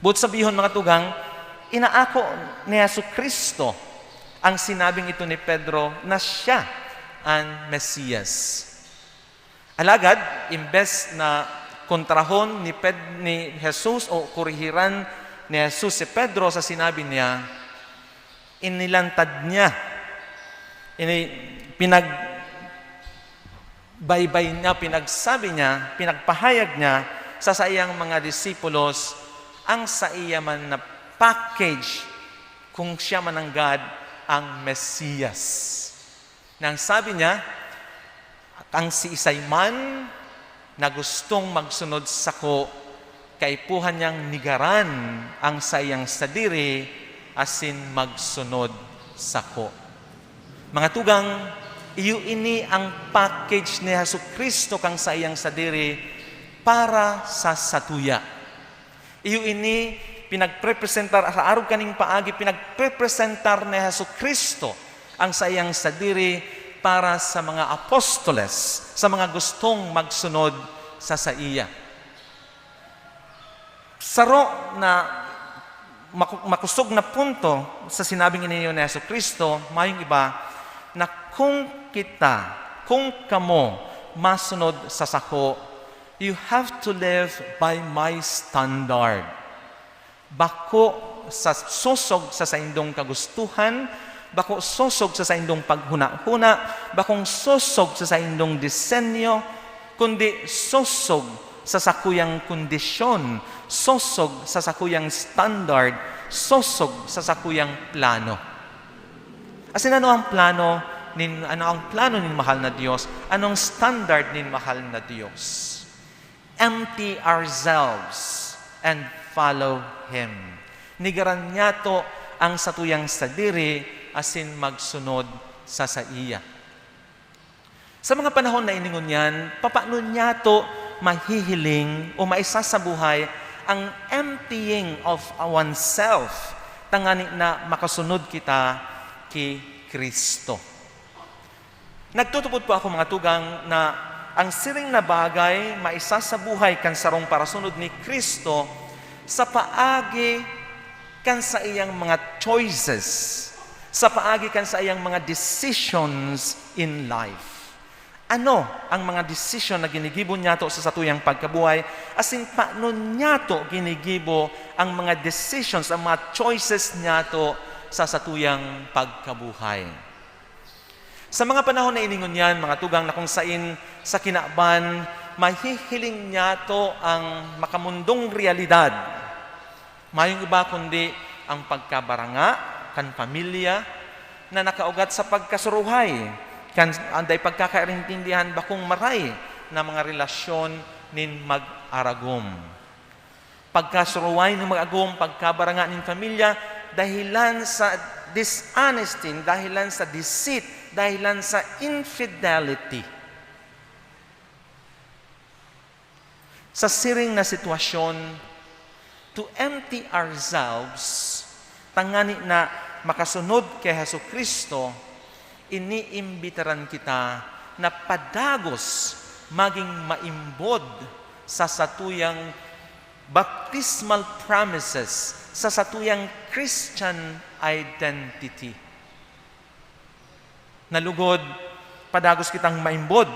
Boot sabihon, mga tugang, inaako ni Jesu-Cristo ang sinabing ito ni Pedro na siya an Mesiyas. Alagad, imbes na kontrahon ni Ped-, ni Jesus o korihiran ni Jesus si Pedro sa sinabi niya, inilantad niya, ini-, pinag-, baybay niya, pinagsabi niya, pinagpahayag niya sa saiyang mga disipulos ang saiya man na package kung siya mananggad ang Mesiyas. Nang sabi niya, "Ang siisay man na gustong magsunod sako, kaipuhan niyang nigaran ang saiyang sadiri asin magsunod sako." Mga tugang, iyo ini ang package ni Jesu-Cristo kan saiyang sadiri para sa satuya. Iyo ini pinagprepresentar, sa arog kaning paagi, pinagprepresentar ni Jesu-Cristo ang saiyang sadiri para sa mga apostoles, sa mga gustong magsunod sa saiya. Saro na maku-, makosog na punto sa sinabing ini ni Jesu-Cristo, mayong iba, na kung kita, kung kamo masunod sa sako, you have to live by my standard. Bako sa sosog sa saindong kagustuhan, bako sosog sa saindong paghuna-huna, bakong sosog sa saindong disenyo, kundi sosog sa sakuyang kondisyon, sosog sa sakuyang standard, sosog sa sakuyang plano. Asin ano ang plano nin, ano ang plano nin mahal na Dios? Anong standard nin mahal na Dios? Empty ourselves and follow Him. Nigaran niyato ang satuyang sadiri asin magsunod sa saiya. Sa mga panahon na ini ngunyan, papaano niyato mahihiling o maisa sa buhay ang emptying of oneself, tangani na makasunod kita ki Cristo? Nagtutubod po ako, mga tugang, na ang siring na bagay maisa sa buhay kan sarong parasunod ni Cristo sa paagi kan saiyang mga choices, sa paagi kan saiyang mga decisions in life. Ano ang mga desisyon na ginigibo niyato sa satuyang pagkabuhay, asin paano niyato ginigibo ang mga decisions, ang mga choices niyato sa satuyang pagkabuhay? Sa mga panahon na ini ngunyan, mga tugang, na kung sain sa kinaban, mahihiling niyato ang makamundong realidad. Mayong iba kundi ang pagkabaranga kan pamilya na nakaugat sa pagkasuruhay, kan anday pagkakaintindihan bakong maray na mga relasyon nin mag-aragom. Pagkasuruhay nin mag-agom, pagkabaranga nin pamilya, dahilan sa dishonesty, dahilan sa deceit, dahilan sa infidelity. Sa siring na sitwasyon, to empty ourselves, tangani na makasunod ki Jesu-Cristo, iniimbitaran kita na padagos magin maimbod sa satuyang baptismal promises, sa satuyang Christian identity. Na lugod, padagos kitang maimbod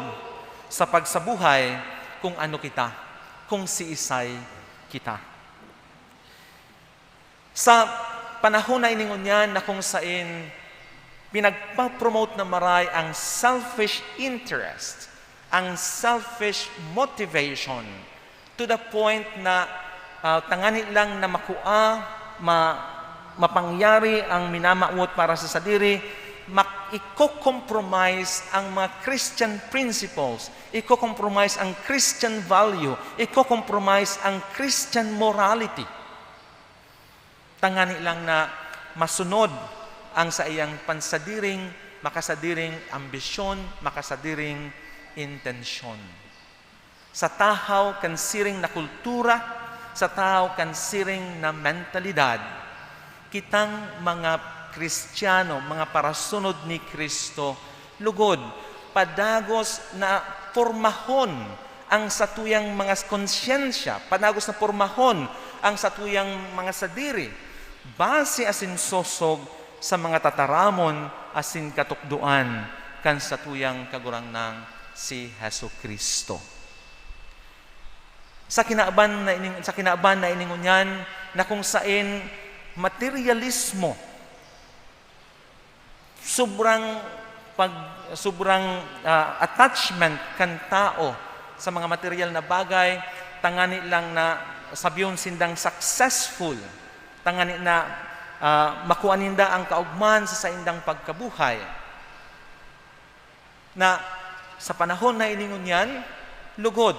sa pagsabuhay kung ano kita, kung siisay kita. Sa panahon na ini ngunyan na kung sain pinagpa-promote na maray ang selfish interest, ang selfish motivation, to the point na, ah, tangani lang na makua, ma-, mapangyari ang minamawot para sa sadiri, mak-, iko-compromise ang mga Christian principles, iko-compromise ang Christian value, iko-compromise ang Christian morality. Tangani lang na masunod ang saiyang pansadiring, makasadiring ambisyon, makasadiring intensyon. Sa tahaw kan siring na kultura, sa tahaw kan siring na mentalidad, kitang mga Kristiyano, mga parasunod ni Cristo, lugod, padagos na pormahon ang satuyang mga konsyensya, padagos na pormahon ang satuyang mga sadiri, base asin sosog sa mga tataramon asin katukdoan kan satuyang Kagurangnan si Jesu-Cristo. Sa kinaban na ining, sa kinaban na ini ngunyan na kung sain materialismo, sobrang pag-, sobrang, ah, attachment kan tao sa mga material na bagay, tangani lang na sabihon sindang successful, tangani na, ah, makua ninda ang kaogmahan sa saindang pagkabuhay. Na sa panahon na ini ngunyan, lugod,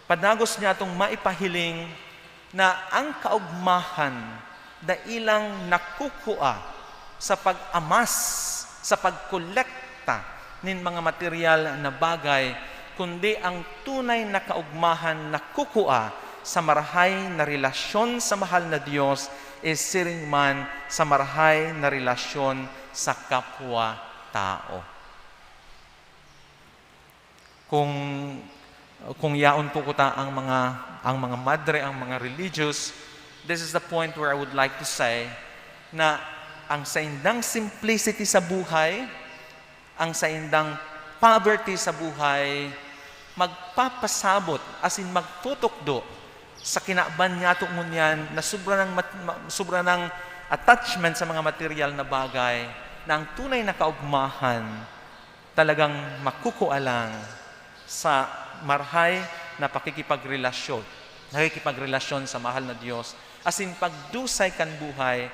padagos niyatong maipahiling na ang kaogmahan dai lang nakukua sa pag-amas, sa pagkolekta nin mga material na bagay, kundi ang tunay na kaogmahan nakukua sa marahay na relasyon sa mahal na Dios, siring man sa marahay na relasyon sa kapwa-tao. Kung, kung yaon po kuta ang mga, ang mga madre, ang mga religious, this is the point where I would like to say na ang saindang simplicity sa buhay, ang saindang poverty sa buhay, magpapasabot, asin magtutukdo sa kinaban niyato ngunyan na sobra nang mat-, ma-, sobra nang attachment sa mga material na bagay, na ang tunay na kaogmahan talagang makukua lang sa marahay na pakikipagrelasyon, nakikipagrelasyon sa mahal na Dios, asin pagdusay kan buhay,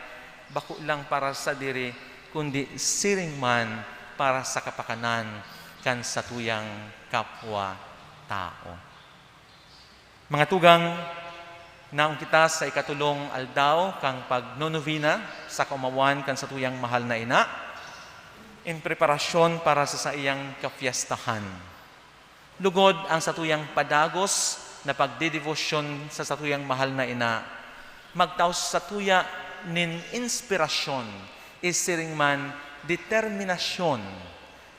bako lang para sa sadiri, kundi siring man para sa kapakanan kan satuyang kapwa-tao. Mga tugang, Naong kita sa ikatulong aldaw kan pagnonobena sa kaomawan kan satuyang mahal na ina, in preparasyon para sa saiyang kapiestahan. Lugod, ang satuyang padagos na pagdedebosyon sa satuyang mahal na ina magtao sa satuya nin inspirasyon, isiring man, determinasyon,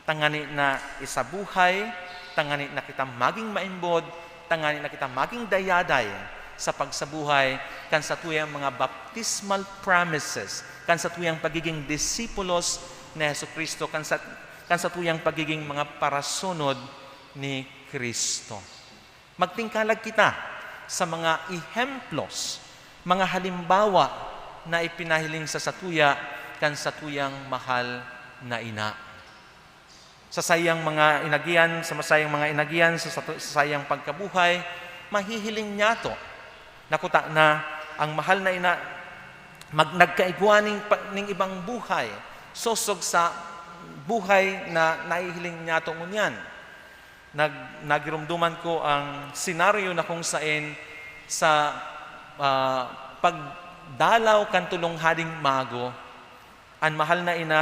tangani na isabuhay, tangani na kita magin maimbod, tangani na kita magin dayaday sa pagsabuhay kan satuyang mga baptismal promises, kan satuyang pagigin disipulos ni Jesu-Cristo, kan sa, kan satuyang pagigin mga parasunod ni Cristo. Magtingkalag kita sa mga ehemplos, mga halimbawa na ipinahiling sa satuya kan satuyang mahal na ina. Sa saiyang mga inagihan, sa saiyang mga inagihan, sa satu-, sa saiyang pagkabuhay, mahihiling niyato na kuta na ang mahal na ina mag-, nagkaigwa ning pa-, ning ibang buhay, sosog sa buhay na nahihiling niyato ngunyan. Nag-, nagirumduman ko ang senaryo na kung saen sa, ah, pagdalaw kan tolong hading mago, an mahal na ina,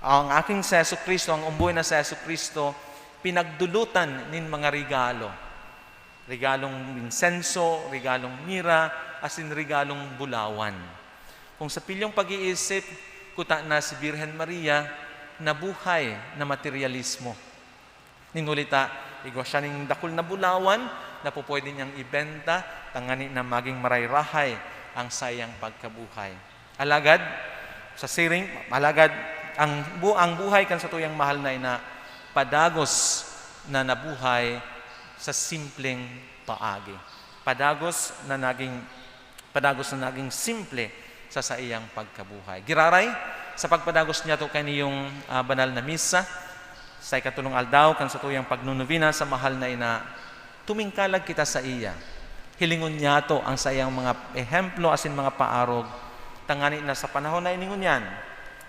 ang aking si Jesu-Cristo, ang umboy na si Jesu-Cristo, pinagdulutan nin mga regalo. Regalong insenso, regalong mira, asin regalong bulawan. Kung sa pilyong pag-iisip, kuta na si Birhen Maria nabuhay na materyalismo. Nin huli ta, igwa siya nin dakul na bulawan na pupwede niyang ibenta, tangani na magin maray-rahay ang saiyang pagkabuhay. Alagad, sa siring, alagad, ang bu-, ang buhay kan satuyang mahal na ina, padagos na nabuhay sa simpleng paagi. Padagos na naging, padagos na naging simple sa saiyang pagkabuhay. Giraray, sa pagpadagos niyato kaniyong, ah, banal na misa, sa ikatulong aldaw kan satuyang pagnonobena sa mahal na ina, tumingkalag kita saiya. Hilingon niyato ang saiyang mga ehemplo asin mga paarog, tangani na sa panahon na ini ngunyan,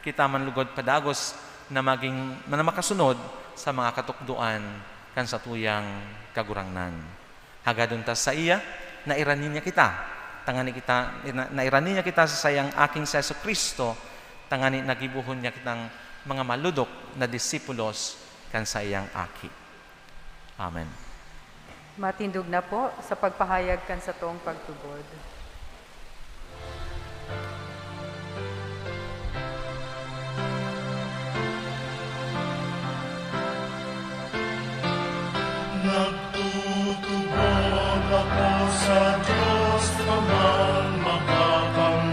kita man lugod padagos na magin, na makasunod sa mga katukdoan kan satuyang Kagurangnan. Hagadon ta saiya, na irani niya kita, tangani kita, na, na irani niya kita sa saiyang Aking si Jesu-Cristo, tangani na gibohon niya kitang mga malodok na disipulos kan saiyang Aki. Amen. Matindog na po sa pagpahayag kan satong pagtubod. Nagtutubod ako sa Dios Amang Makakamhan,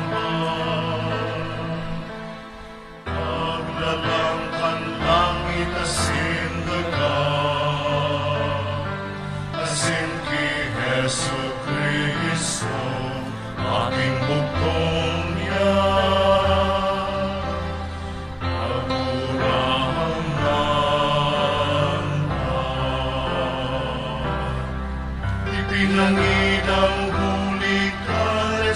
Paglalang kan langit asin daga, asin ki Jesu-Cristo, Aking bugtong niya, Kagurangnan na. Ipinangid ang huli kan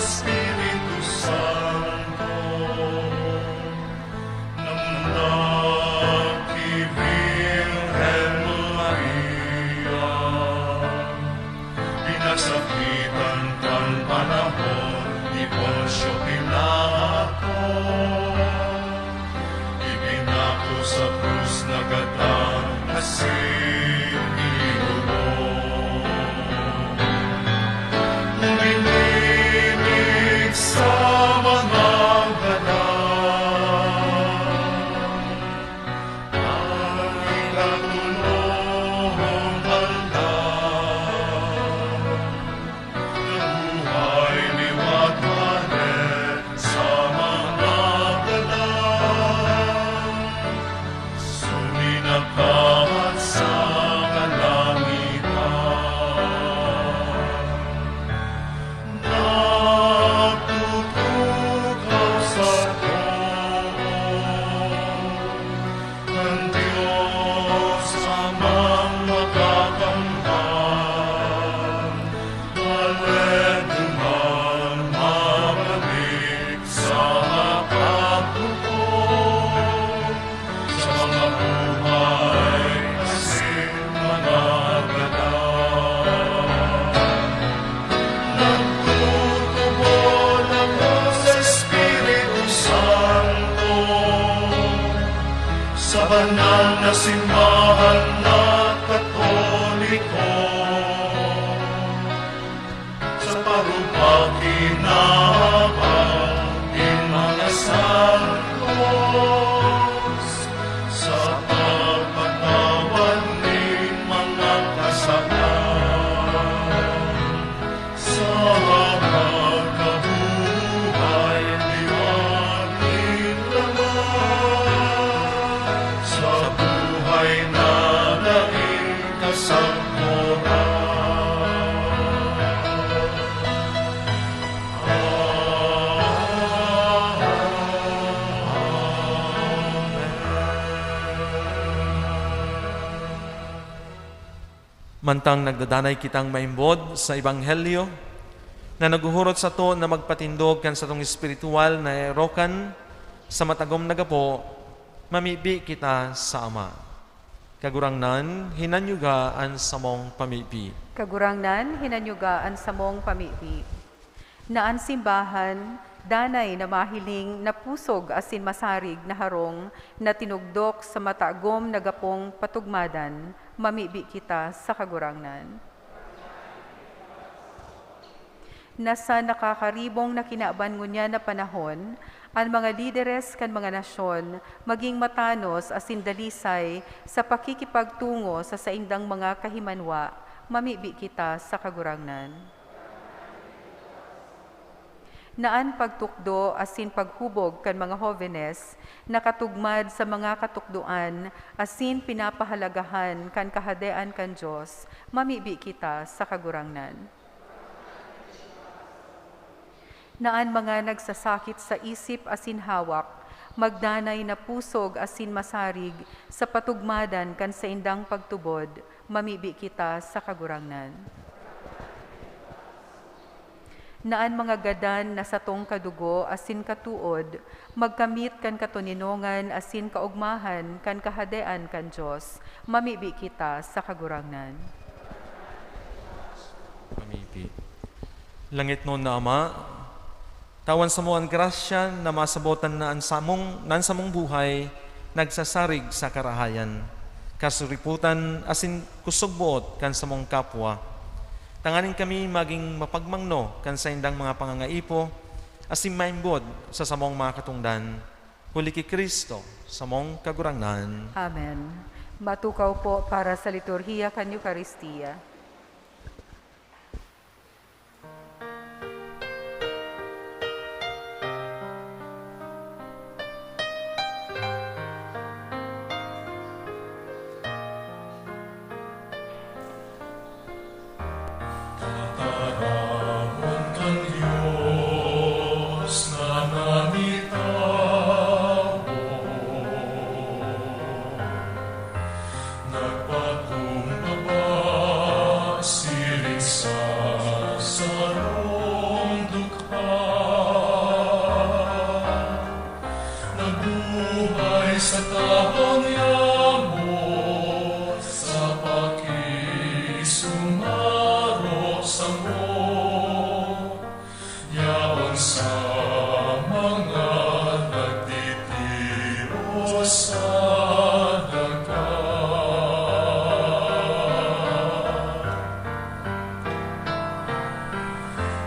Banal na simbahan na Katoliko, sa parupaki na habang in mga santos, sa pagpatawad nin mga kasalanan, sa pagkabuhay liwat nin laman, sa buhay na daing kasagkoran. Mantang nagdadanay kitang maimbod sa Ebanghelyo na naghuhurot sato na magpatindog kan satong espirituwal na erokan sa matagom na gapo, mamibi kita sa Ama. Kagurangnan, hinanyuga an samong pamibi. Kagurangnan, hinanyuga an samong pamibi. Na an simbahan, danay na mahiling na pusog asin masarig na harong na tinugdok sa matagom na gapong patugmadan, mamibi kita sa Kagurangnan. Na sa nakakaribong na kinaban ngunyan na panahon, an mga lideres kan mga nasyon magin matanos asin dalisay sa pakikipagtungo sa saindang mga kahimanwa, mamibi kita sa Kagurangnan. Na an pagtukdo asin paghubog kan mga hovenes nakatugmad sa mga katukdoan asin pinapahalagahan kan Kahadean kan Dios, mamibi kita sa Kagurangnan. Na an mga nagsasakit sa isip asin hawak magdanay na pusog asin masarig sa patugmadan kan saindang pagtubod, mamibi kita sa Kagurangnan. Na an mga gadan na satong kadugo asin katood magkamit kan katoninongan asin kaogmahan kan Kahadean kan Dios, mamibi kita sa Kagurangnan. Mamibi. Langitnon na Ama, tawan samo an grasya na masabotan na an samong, na an samong buhay nagsasarig sa karahayan, kasuripotan asin kusog-boot kan samong kapwa. Tanganing kami magin mapagmangno kan saindang mga pangangaipo asin maimbod sa samong mga katongdan. Huli ki Cristo, samong Kagurangnan. Amen. Matukaw po para sa liturhiya kan Eukaristia. Tataramon kan Dios na nanitawo, nagpakumbaba siring sa sarong dukha, nabuhay sa tahong yaon sa pakisumaro samo. Yaon sa mga nagtitios sa daga.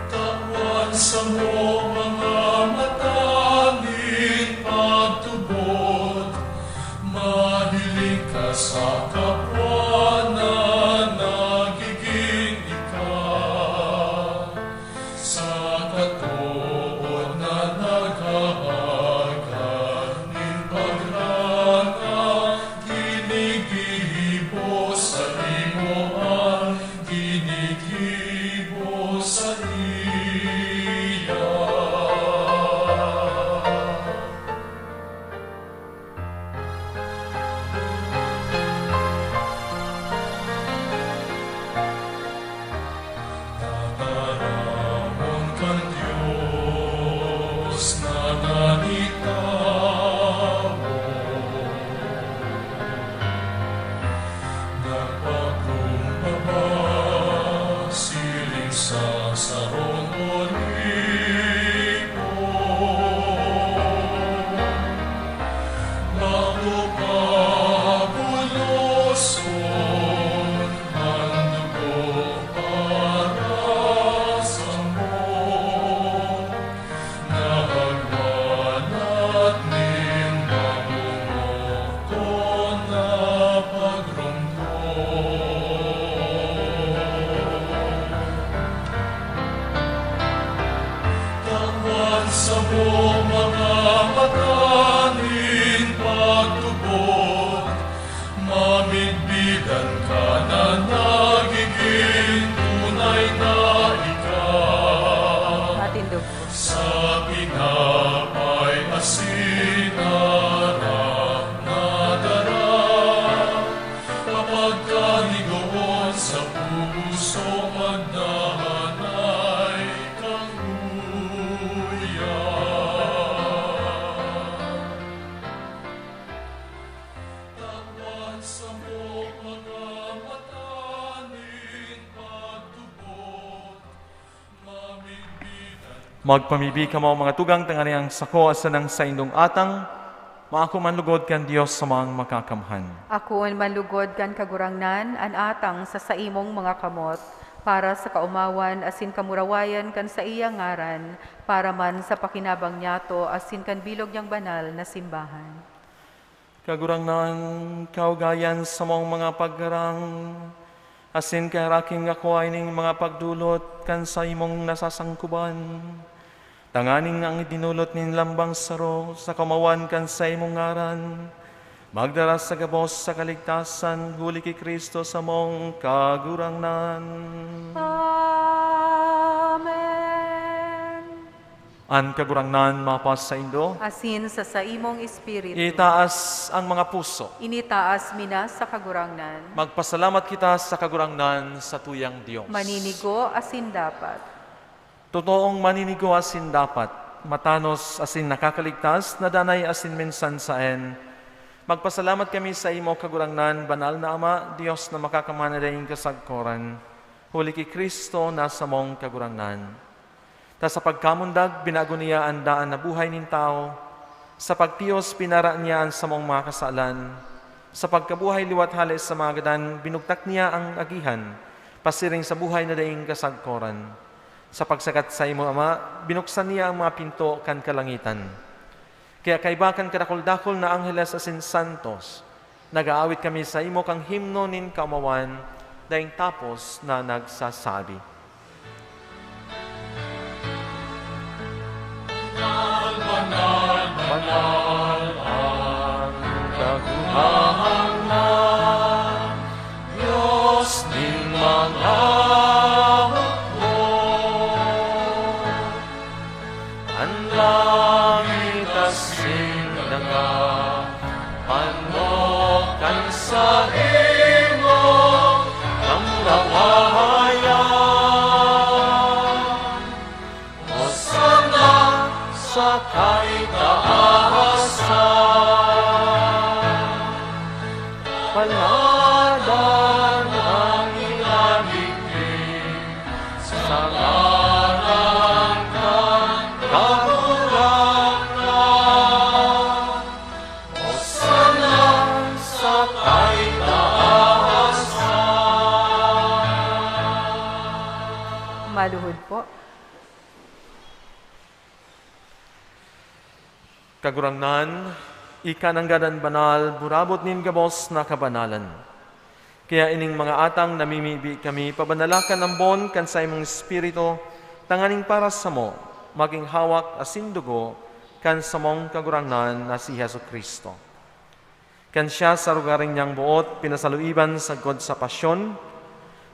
Tawan samo mga mata nin pagtubod, Magpamibi kamo, mga tugang, tanganing an sako asin an saindong atang maako man lugod kan Dios na Makakamhan. Akoon man lugod kan Kagurangnan an atang sa saimong mga kamot, para sa kaomawan asin kamurawayan kan saiyang ngaran, para man sa pakinabang niyato asin kan bilog niyang banal na simbahan. Kagurangnan, kaugayan samong mga pagharang, asin kaheraki ngako ining mga pagdolot kan saimong nasasangkoban, tanganing an idinolot nin lambang saro sa kaomawan kan saimong ngaran magdara sa gabos sa kaligtasan, huli ki Cristo samong Kagurangnan. Amen. An Kagurangnan mapasaindo. Asin sa saimong espiritu. Itaas an mga puso. Initaas mi na sa Kagurangnan. Magpasalamat kita sa Kagurangnan, satuyang Dios. Maninigo asin dapat. Totoong maninigo asin dapat, matanos asin nakakaligtas, na danay asin minsan saen. Magpasalamat kami saimo, Kagurangnan, Banal na Ama, Dios na Makakamhan na daing kasagkoran, huli ki Cristo na samong Kagurangnan. Ta sa pagkamundag, binago niya an daan na buhay nin tawo. Sa pagtiyos, pinara niya an samong mga kasalan. Sa pagkabuhay liwat hale sa mga gadan, binugtak niya an agihan, pasiring sa buhay na daing kasagkoran. Sa pagsakat saimo, Ama, binuksan niya an mga pinto kan kalangitan. Kaya kaiba kan kadakul-dakul na angheles asin santos, nag-aawit kami saimo kan himno nin kaomawan, daing tapos na nagsasabi, "Banal, banal, banal an Kagurangnan, Dios nin mga hukbo." An langit asin daga, panok kan saimong kamurawayan. Hosanna sa kaitaasan. Paladan an minadigdi sa ngaran kan Kagurangnan. Hosanna sa kaitaasan. Maluhod po. Kagurangnan, ika nanggad an banal, burabod nin gabos na kabanalan. Kaya ining mga atang namimibi kami, pabanalakan ambon kan saimong Espiritu, tanganing para samo, magin hawak asin dugo kan samong Kagurangnan na si Jesu-Cristo. Kan siya sa arogaring niyang boot pinasaluiban sagkod sa pasyon,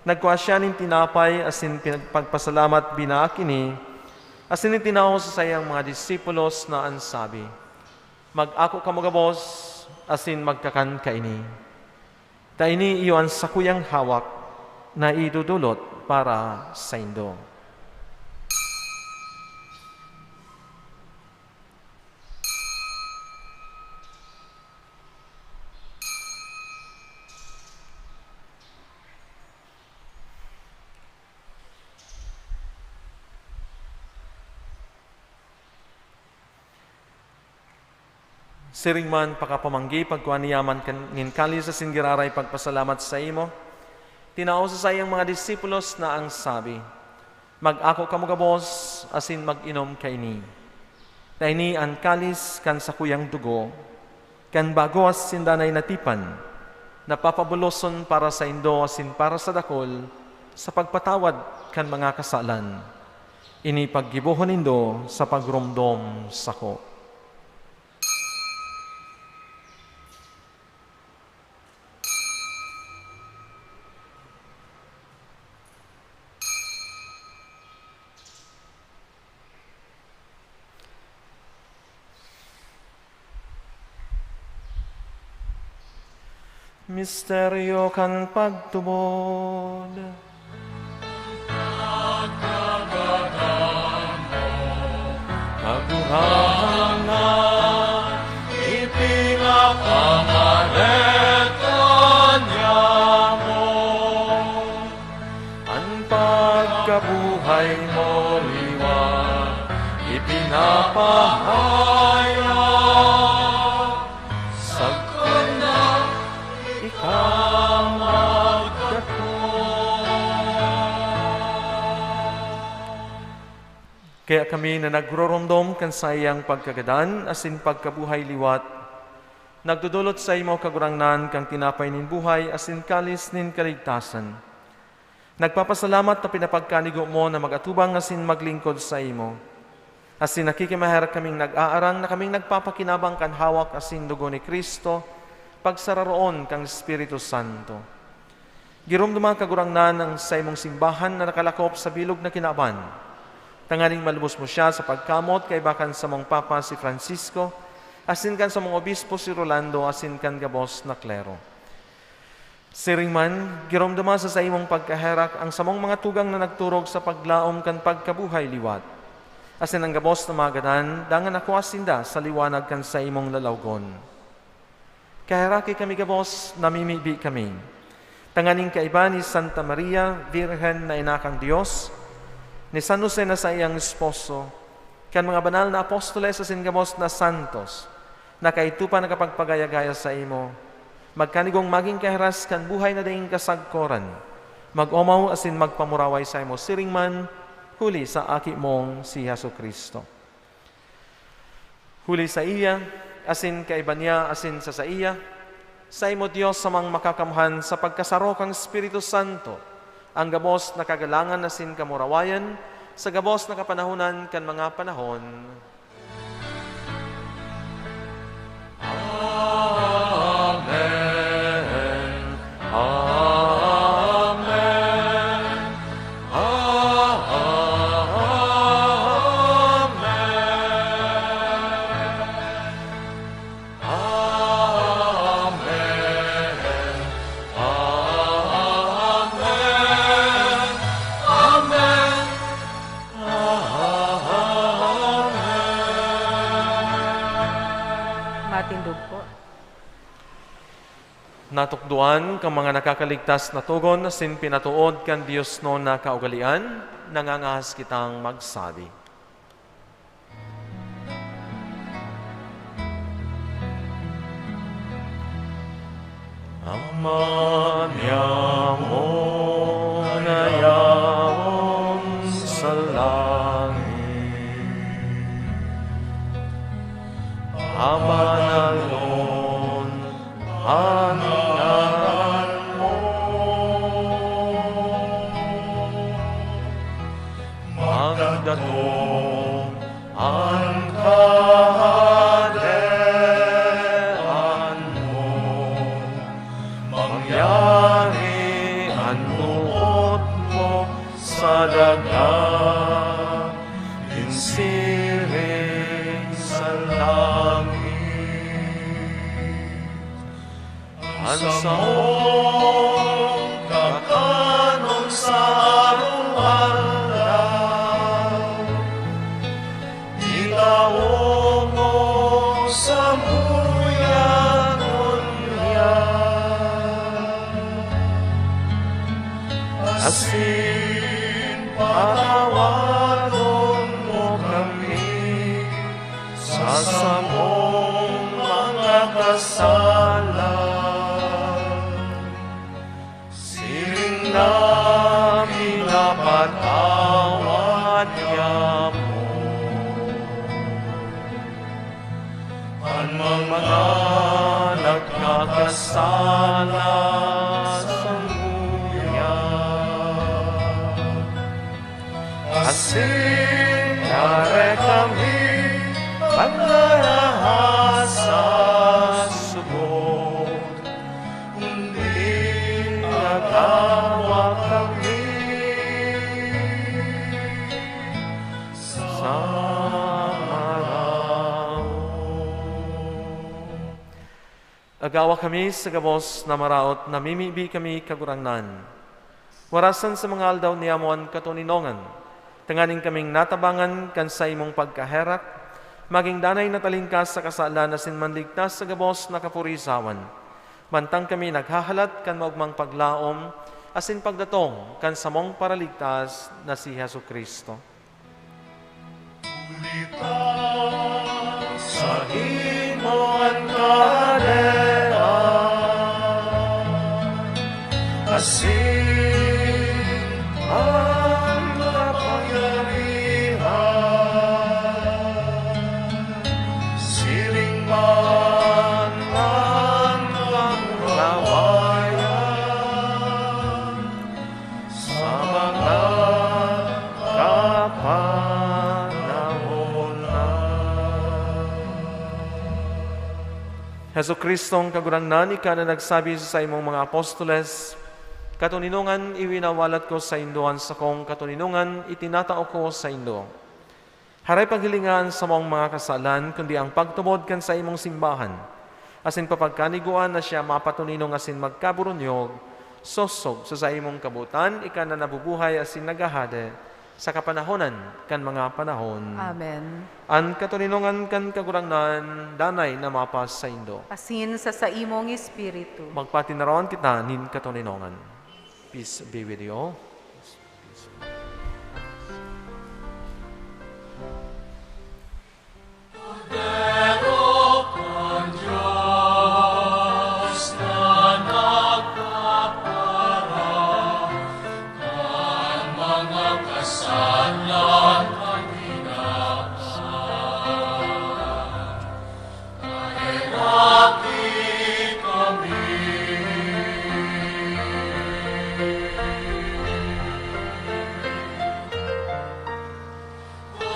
nagkua siya nin tinapay asin pinagpagpasalamat, binaak ini, asin itinao sa saiyang mga disipulos na an sabi, "Mag-ako kamo gabos asin magkakan kaini. Ta ini iyo an sakuyang hawak na idodolot para saindo." Siring man, pakapamanggi, pagkua niya man kan, nin kalis asin giraray pagpasalamat saimo, tinao sa saiyang mga disipulos na an sabi, "Mag-ako kamo gabos asin mag-inom kaini. Ta ini an kalis kan sakuyang dugo, kan bago asin danay na tipan, na papabuloson para saindo asin para sa dakul sa pagpatawad kan mga kasalan. Ini paggibohon nindo sa pagromdom sako." Misteryo kan pagtubod. Kagurangnan, ipinapamareta niamo an pagkabuhay mo liwat Mahaya, sagkod na ika magdako. Kaya kami na nagroromdom kan saiyang pagkagadan asin pagkabuhay liwat, nagdodolot saimo, Kagurangnan, kan tinapay nin buhay asin kalis nin kaligtasan. Nagpapasalamat ta pinapagkanigo mo na mag-atubang asin maglingkod saimo. Asin nakikimaherak kaming nag-aarang na kaming nagpapakinabang kan hawak asin dugo ni Cristo, pagsararoon kan Espiritu Santo. Giromdoma, Kagurangnan, an saimong simbahan na nakalakop sa bilog na kinaban, tanganing malubos mo siya sa pagkamot kaiba kan samong Papa si Francisco, asin kan samong Obispo si Rolando, asin kan gabos na klero. Siring man, giromdoma sa saimong pagkaherak an samong mga tugang na nagturog sa paglaom kan pagkabuhay liwat, asin an gabos na magadan, dangan akua sinda sa liwanag kan saimong lalawgon. Kaheraki kami gabos, namimibi kami, tanganing kaiba ni Santa Maria, Birhen na ina kan Dios, ni San Jose na saiyang esposo, kan mga banal na apostoles asin gabos na santos, na kaidto pa nakapagpagaya-gaya saimo, magkanigong magin kahiras kan buhay na daing kasagkoran, mag-omaw asin magpamuraway saimo siring man, huli sa Aki mong si Jesu-Cristo. Huli saiya, asin kaiba niya, asin sa saiya, saimo, Dios, Amang Makakamhan, sa pagkasaro kan Espiritu Santo, an gabos na kagalangan asin kamurawayan, sa gabos na kapanahonan kan mga panahon. Amen. Amen. Amen. Amen. Amen. Amen. Amen. Matindog po. Natukdoan kan mga nakakaligtas na togon asin pinatood kan diosnon na kaugalean, nangangahas kitang magsabi. Ama niamo na yaon sa langit, abanalon an ngaran mo. Magdatong an Kahadean mo, mangyari an boot mo sa daga, nin siring sa langit. An samong kakanon sa arog-aldaw, itao mo samuya ngunyan, asin patawadon mo kami sa samong mga kasalan, siring na pinapatawad niamo an mga nagkakasala samuya. Asin dai kami pagdaraha sa sugod, kundi agawa kami sa maraot. Agawa kami sa gabos na maraot, namimibi kami, Kagurangnan. Warasan sa mga aldaw niamo an katoninongan, tanganing kaming natabangan kan saimong pagkaherak, magin danay na talingkas sa kasalan asin manligtas sa gabos na kapurisawan, mantang kami naghahalat kan maogmang paglaom asin pagdatong kan samong Paraligtas na si Jesu-Cristo. Huli ta Saimo an kahadean, asin an kapangyarihan, siring man an kamurawayan, sa mga kapanahonan. Jesu-Cristong Kagurangnan, ika na nagsabi sa saimong mga apostoles, "Katoninongan iwinawalat ko saindo, an sakong katoninongan itinatao ko saindo." Haray paghilinga an samong mga kasalan, kundi ang pagtubod kan saimong simbahan, asin papagkanigua na siya mapatoninong asin magkaburunyog, sosog sa saimong kabotan, ika na nabubuhay asin naghahade sa kapanahonan kan mga panahon. Amen. An katoninongan kan Kagurangnan danay na mapasaindo. Asin sa saimong espiritu. Magpatinarawan kita nin katoninongan. Peace be with you all.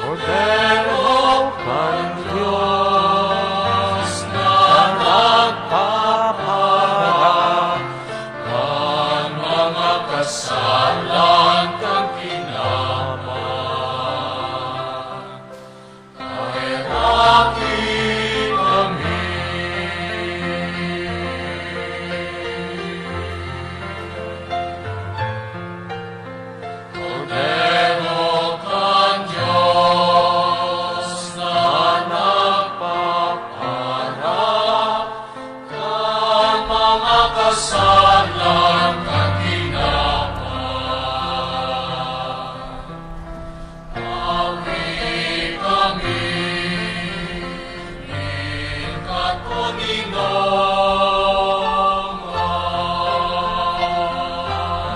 Kordero kan Dios na nagpapaharap kan mga kasalan kan kinaban. Paheraki kami. Kordero kan Dios na nagpapaharap kan mga kasalan kan kinaban. Awi kami nin katoninongan.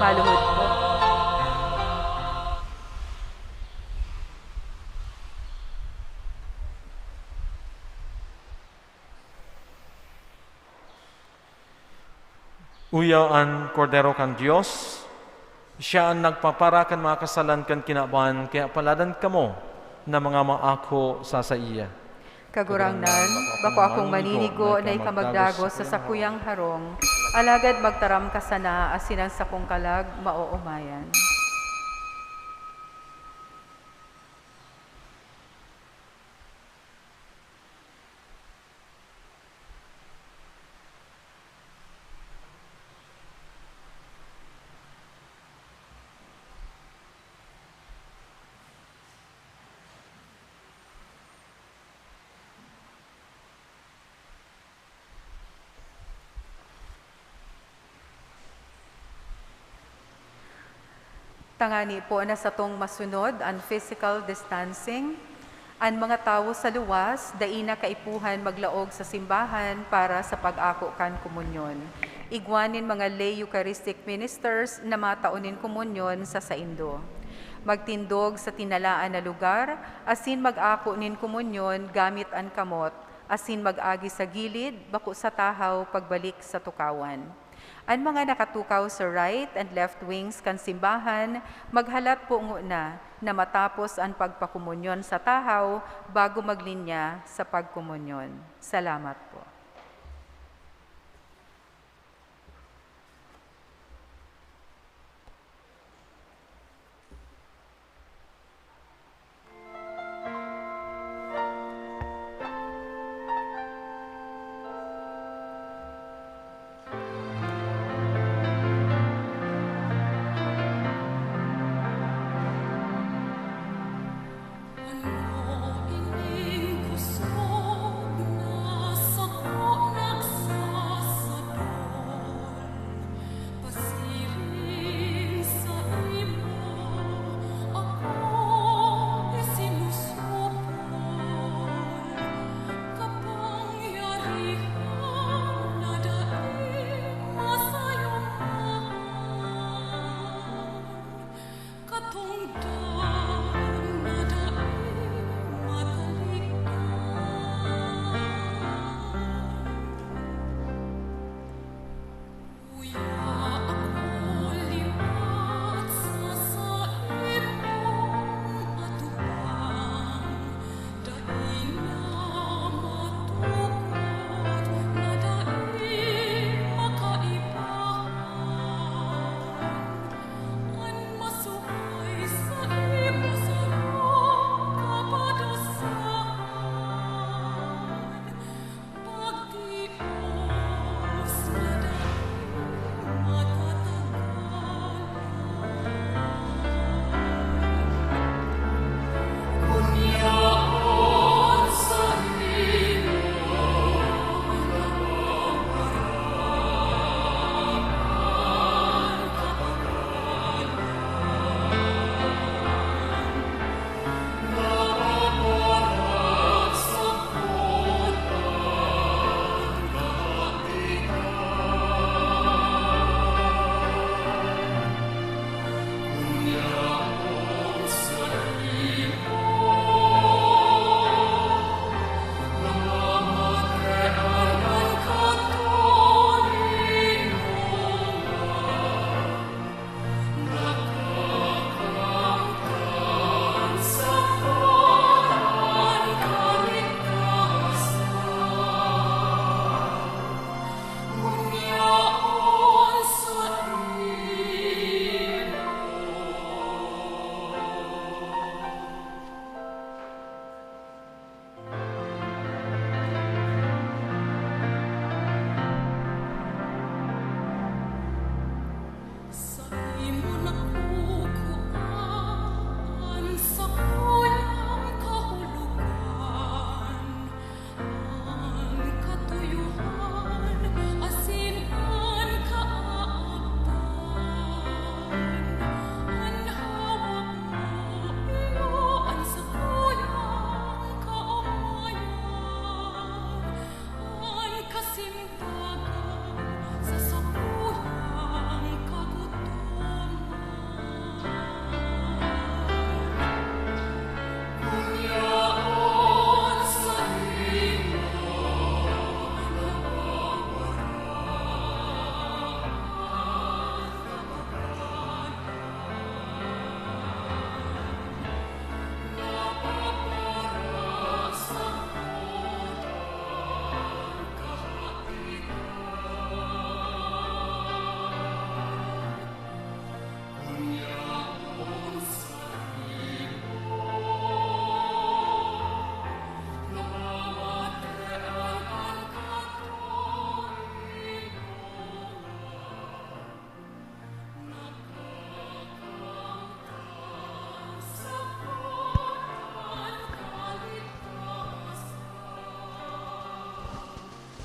Maluhod po. Uya an Kordero kan Dios, siya an nagpapara kan mga kasalan kan kinaban, kaya paladan kamo na mga maako sa saiya. Kagurangnan, bako akong maninigo na ika magdagos sa sakuyang harong, alagad magtaram ka sana asin an sakong kalag maoomayan. Tangani po na satong masunod an physical distancing, an mga tawo sa luwas dai na kaipuhan maglaog sa simbahan para sa pag-ako kan komunyon. Igwa nin mga lay Eucharistic ministers na matao nin komunyon sa saindo. Magtindog sa tinalaan na lugar asin mag-ako nin komunyon gamit an kamot, asin mag-agi sa gilid, bako sa tahaw pagbalik sa tukawan. An mga nakatukaw sa right and left wings kan simbahan, maghalat po ngona na matapos an pagpakomunyon sa tahaw bago maglinya sa pagkomunyon. Salamat po.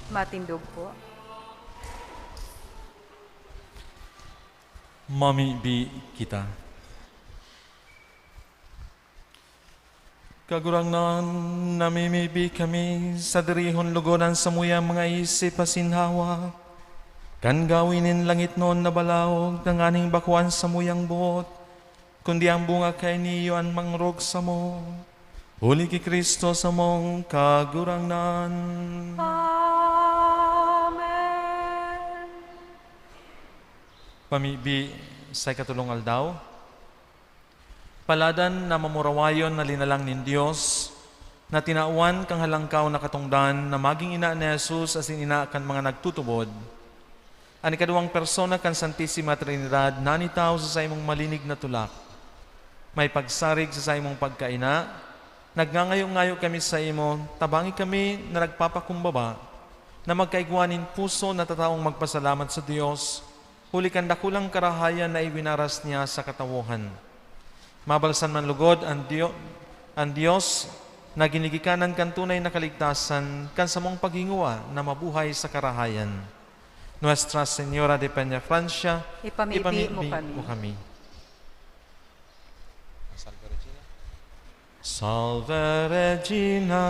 Matindog po. Mamibi kita. Kagurangnan, namimibi kami sa dirihon logod an samuyang mga isip asin hawak, kan gawi nin langitnon na balaog tanganing bako an samuyang boot, kundi ang bunga kaini iyo an mangrog samo, huli ki Cristo samong Kagurangnan. Amen. Pamibi sa ikatulong aldaw. Paladan na mamurawayon na linalang nin Dios, na tinawan kan halangkaw na katongdan na magin ina ni Jesus asin ina kan mga nagtutubod. An ikaduwang persona kan Santisima Trinidad nanitaw sa saimong malinig na tulak. May pagsarig sa saimong pagkaina, nagngangayo-ngayo kami saimo, tabangi kami na nagpapakumbaba, na magkaigwa nin puso na tataong magpasalamat sa Dios, huli kan dakulang karahayan na iwinaras niya sa katawohan. Mabalsan man lugod an Dio-, an Dios na ginigikanan kan tunay na kaligtasan kan samong paghingowa na mabuhay sa karahayan. Nuestra Señora de Peñafrancia, Ipamibi mo kami. Salve Regina.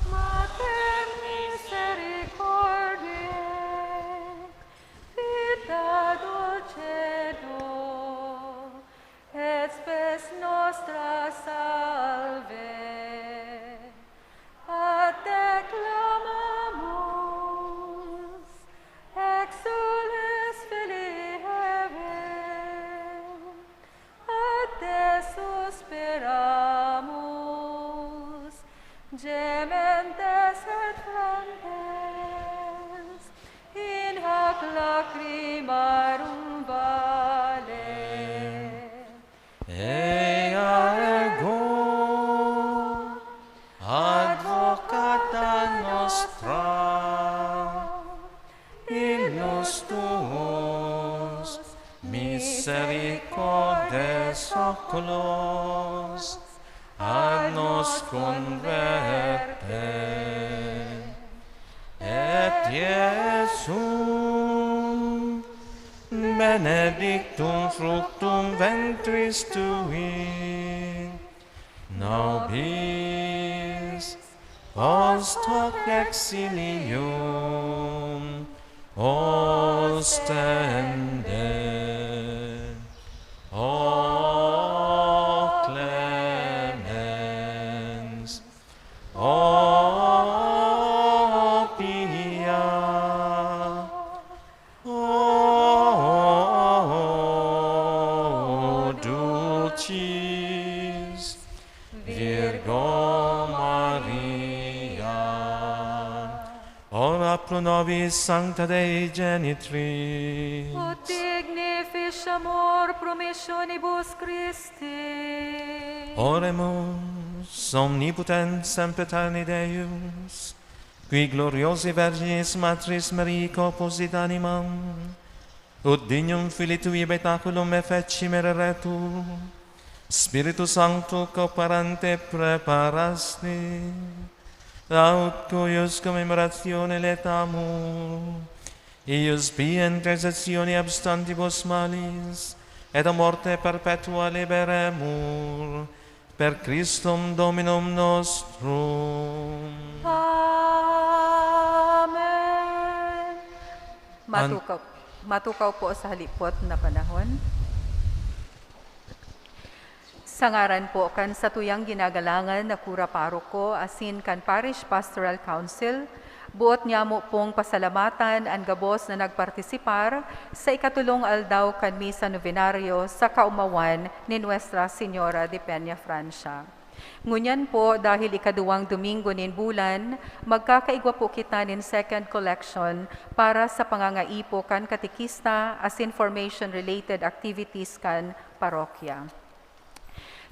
Mater misericordiae, vita dulcedo, et spes nostra salve. A te clamamus, exsules filii Hevae, a te suspiramus, gementes et flentes in hac lacrimarum vale. Ea ego, advocata nostra, ilus tuus, misericordes oculos, a nos converte. Et Iesum benedictum fructum ventris tui, nobis post hoc exilium ostende. O clemens, o pia, O dulcis Virgo Maria, ora pro nobis Sancta Dei Genitris. Ut dignificiamur promissionibus Christi. Oremus. Omnipotens sempiterni Deus, qui gloriosae Virginis Matris Mariae corpus et animam, ut dignum filii tui habitatulum effecimere retur, Spiritu Sancto cooperante preparasti, aut cuius commemoratione laetamur, eius pia intercessione abstantibus malis et a morte perpetua liberemur, per Christum Dominum nostrum. Amen. Matukaw, matukaw po sa halipot na panahon. Sa ngaran po kan satuyang ginagalangan na kura paroko asin kan Parish Pastoral Council, boot nyamo pong pasalamatan an gabos na nagpartisipar sa ikatulong aldaw kan Misa Novenario sa kaomawan ni Nuestra Señora de Peña Francia. Ngunyan po, dahil ikaduwang Domingo nin bulan, magkakaigwa po kita nin second collection para sa pangangaipo kan katekista asin formation-related activities kan parokya.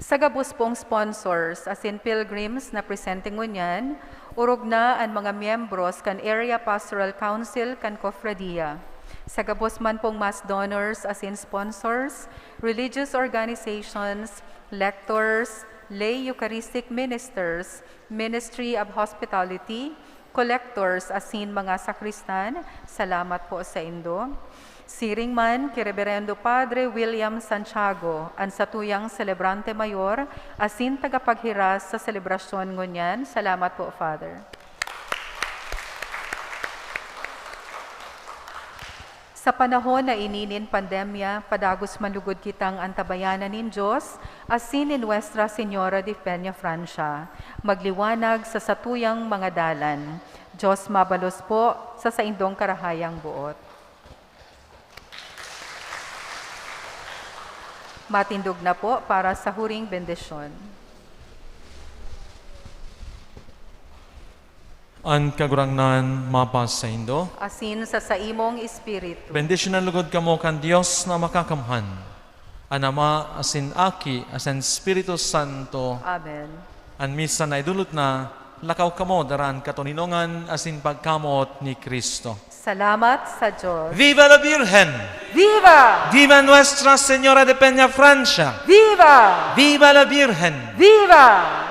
Sa gabos pong sponsors asin pilgrims na presente ngunyan, orog na an mga miyembros kan Area Pastoral Council kan Cofradia. Sa gabos man pong mass donors asin sponsors, religious organizations, lectors, lay Eucharistic ministers, Ministry of Hospitality, Collectors asin mga sakristan, salamat po saindo. Siring man ki Reberendo Padre William Santiago, an satuyang selebrante mayor asin tagapaghiras sa selebrasyon ngunyan. Salamat po, Father. Sa panahon na ini nin pandemya, padagos man lugod kitang antabayanan nin Dios asin ni Nuestra Señora de Peñafrancia, magliwanag sa satuyang mga dalan. Dios mabalos po sa saindong karahayang boot. Matindog na po para sa huring bendisyon. An Kagurangnan mapasaindo. Asin sa saimong espiritu. Bendisyonan lugod kamo kan Dios na Makakamhan, an Ama, asin Aki, asin Espiritu Santo. Amen. An misa na idulot na, lakaw kamo, dara an katoninongan asin pagkamoot ni Cristo. Salamat sa Dios. Viva la Virgen! Viva! Viva Nuestra Señora de Peñafrancia! Viva! Viva la Virgen! Viva!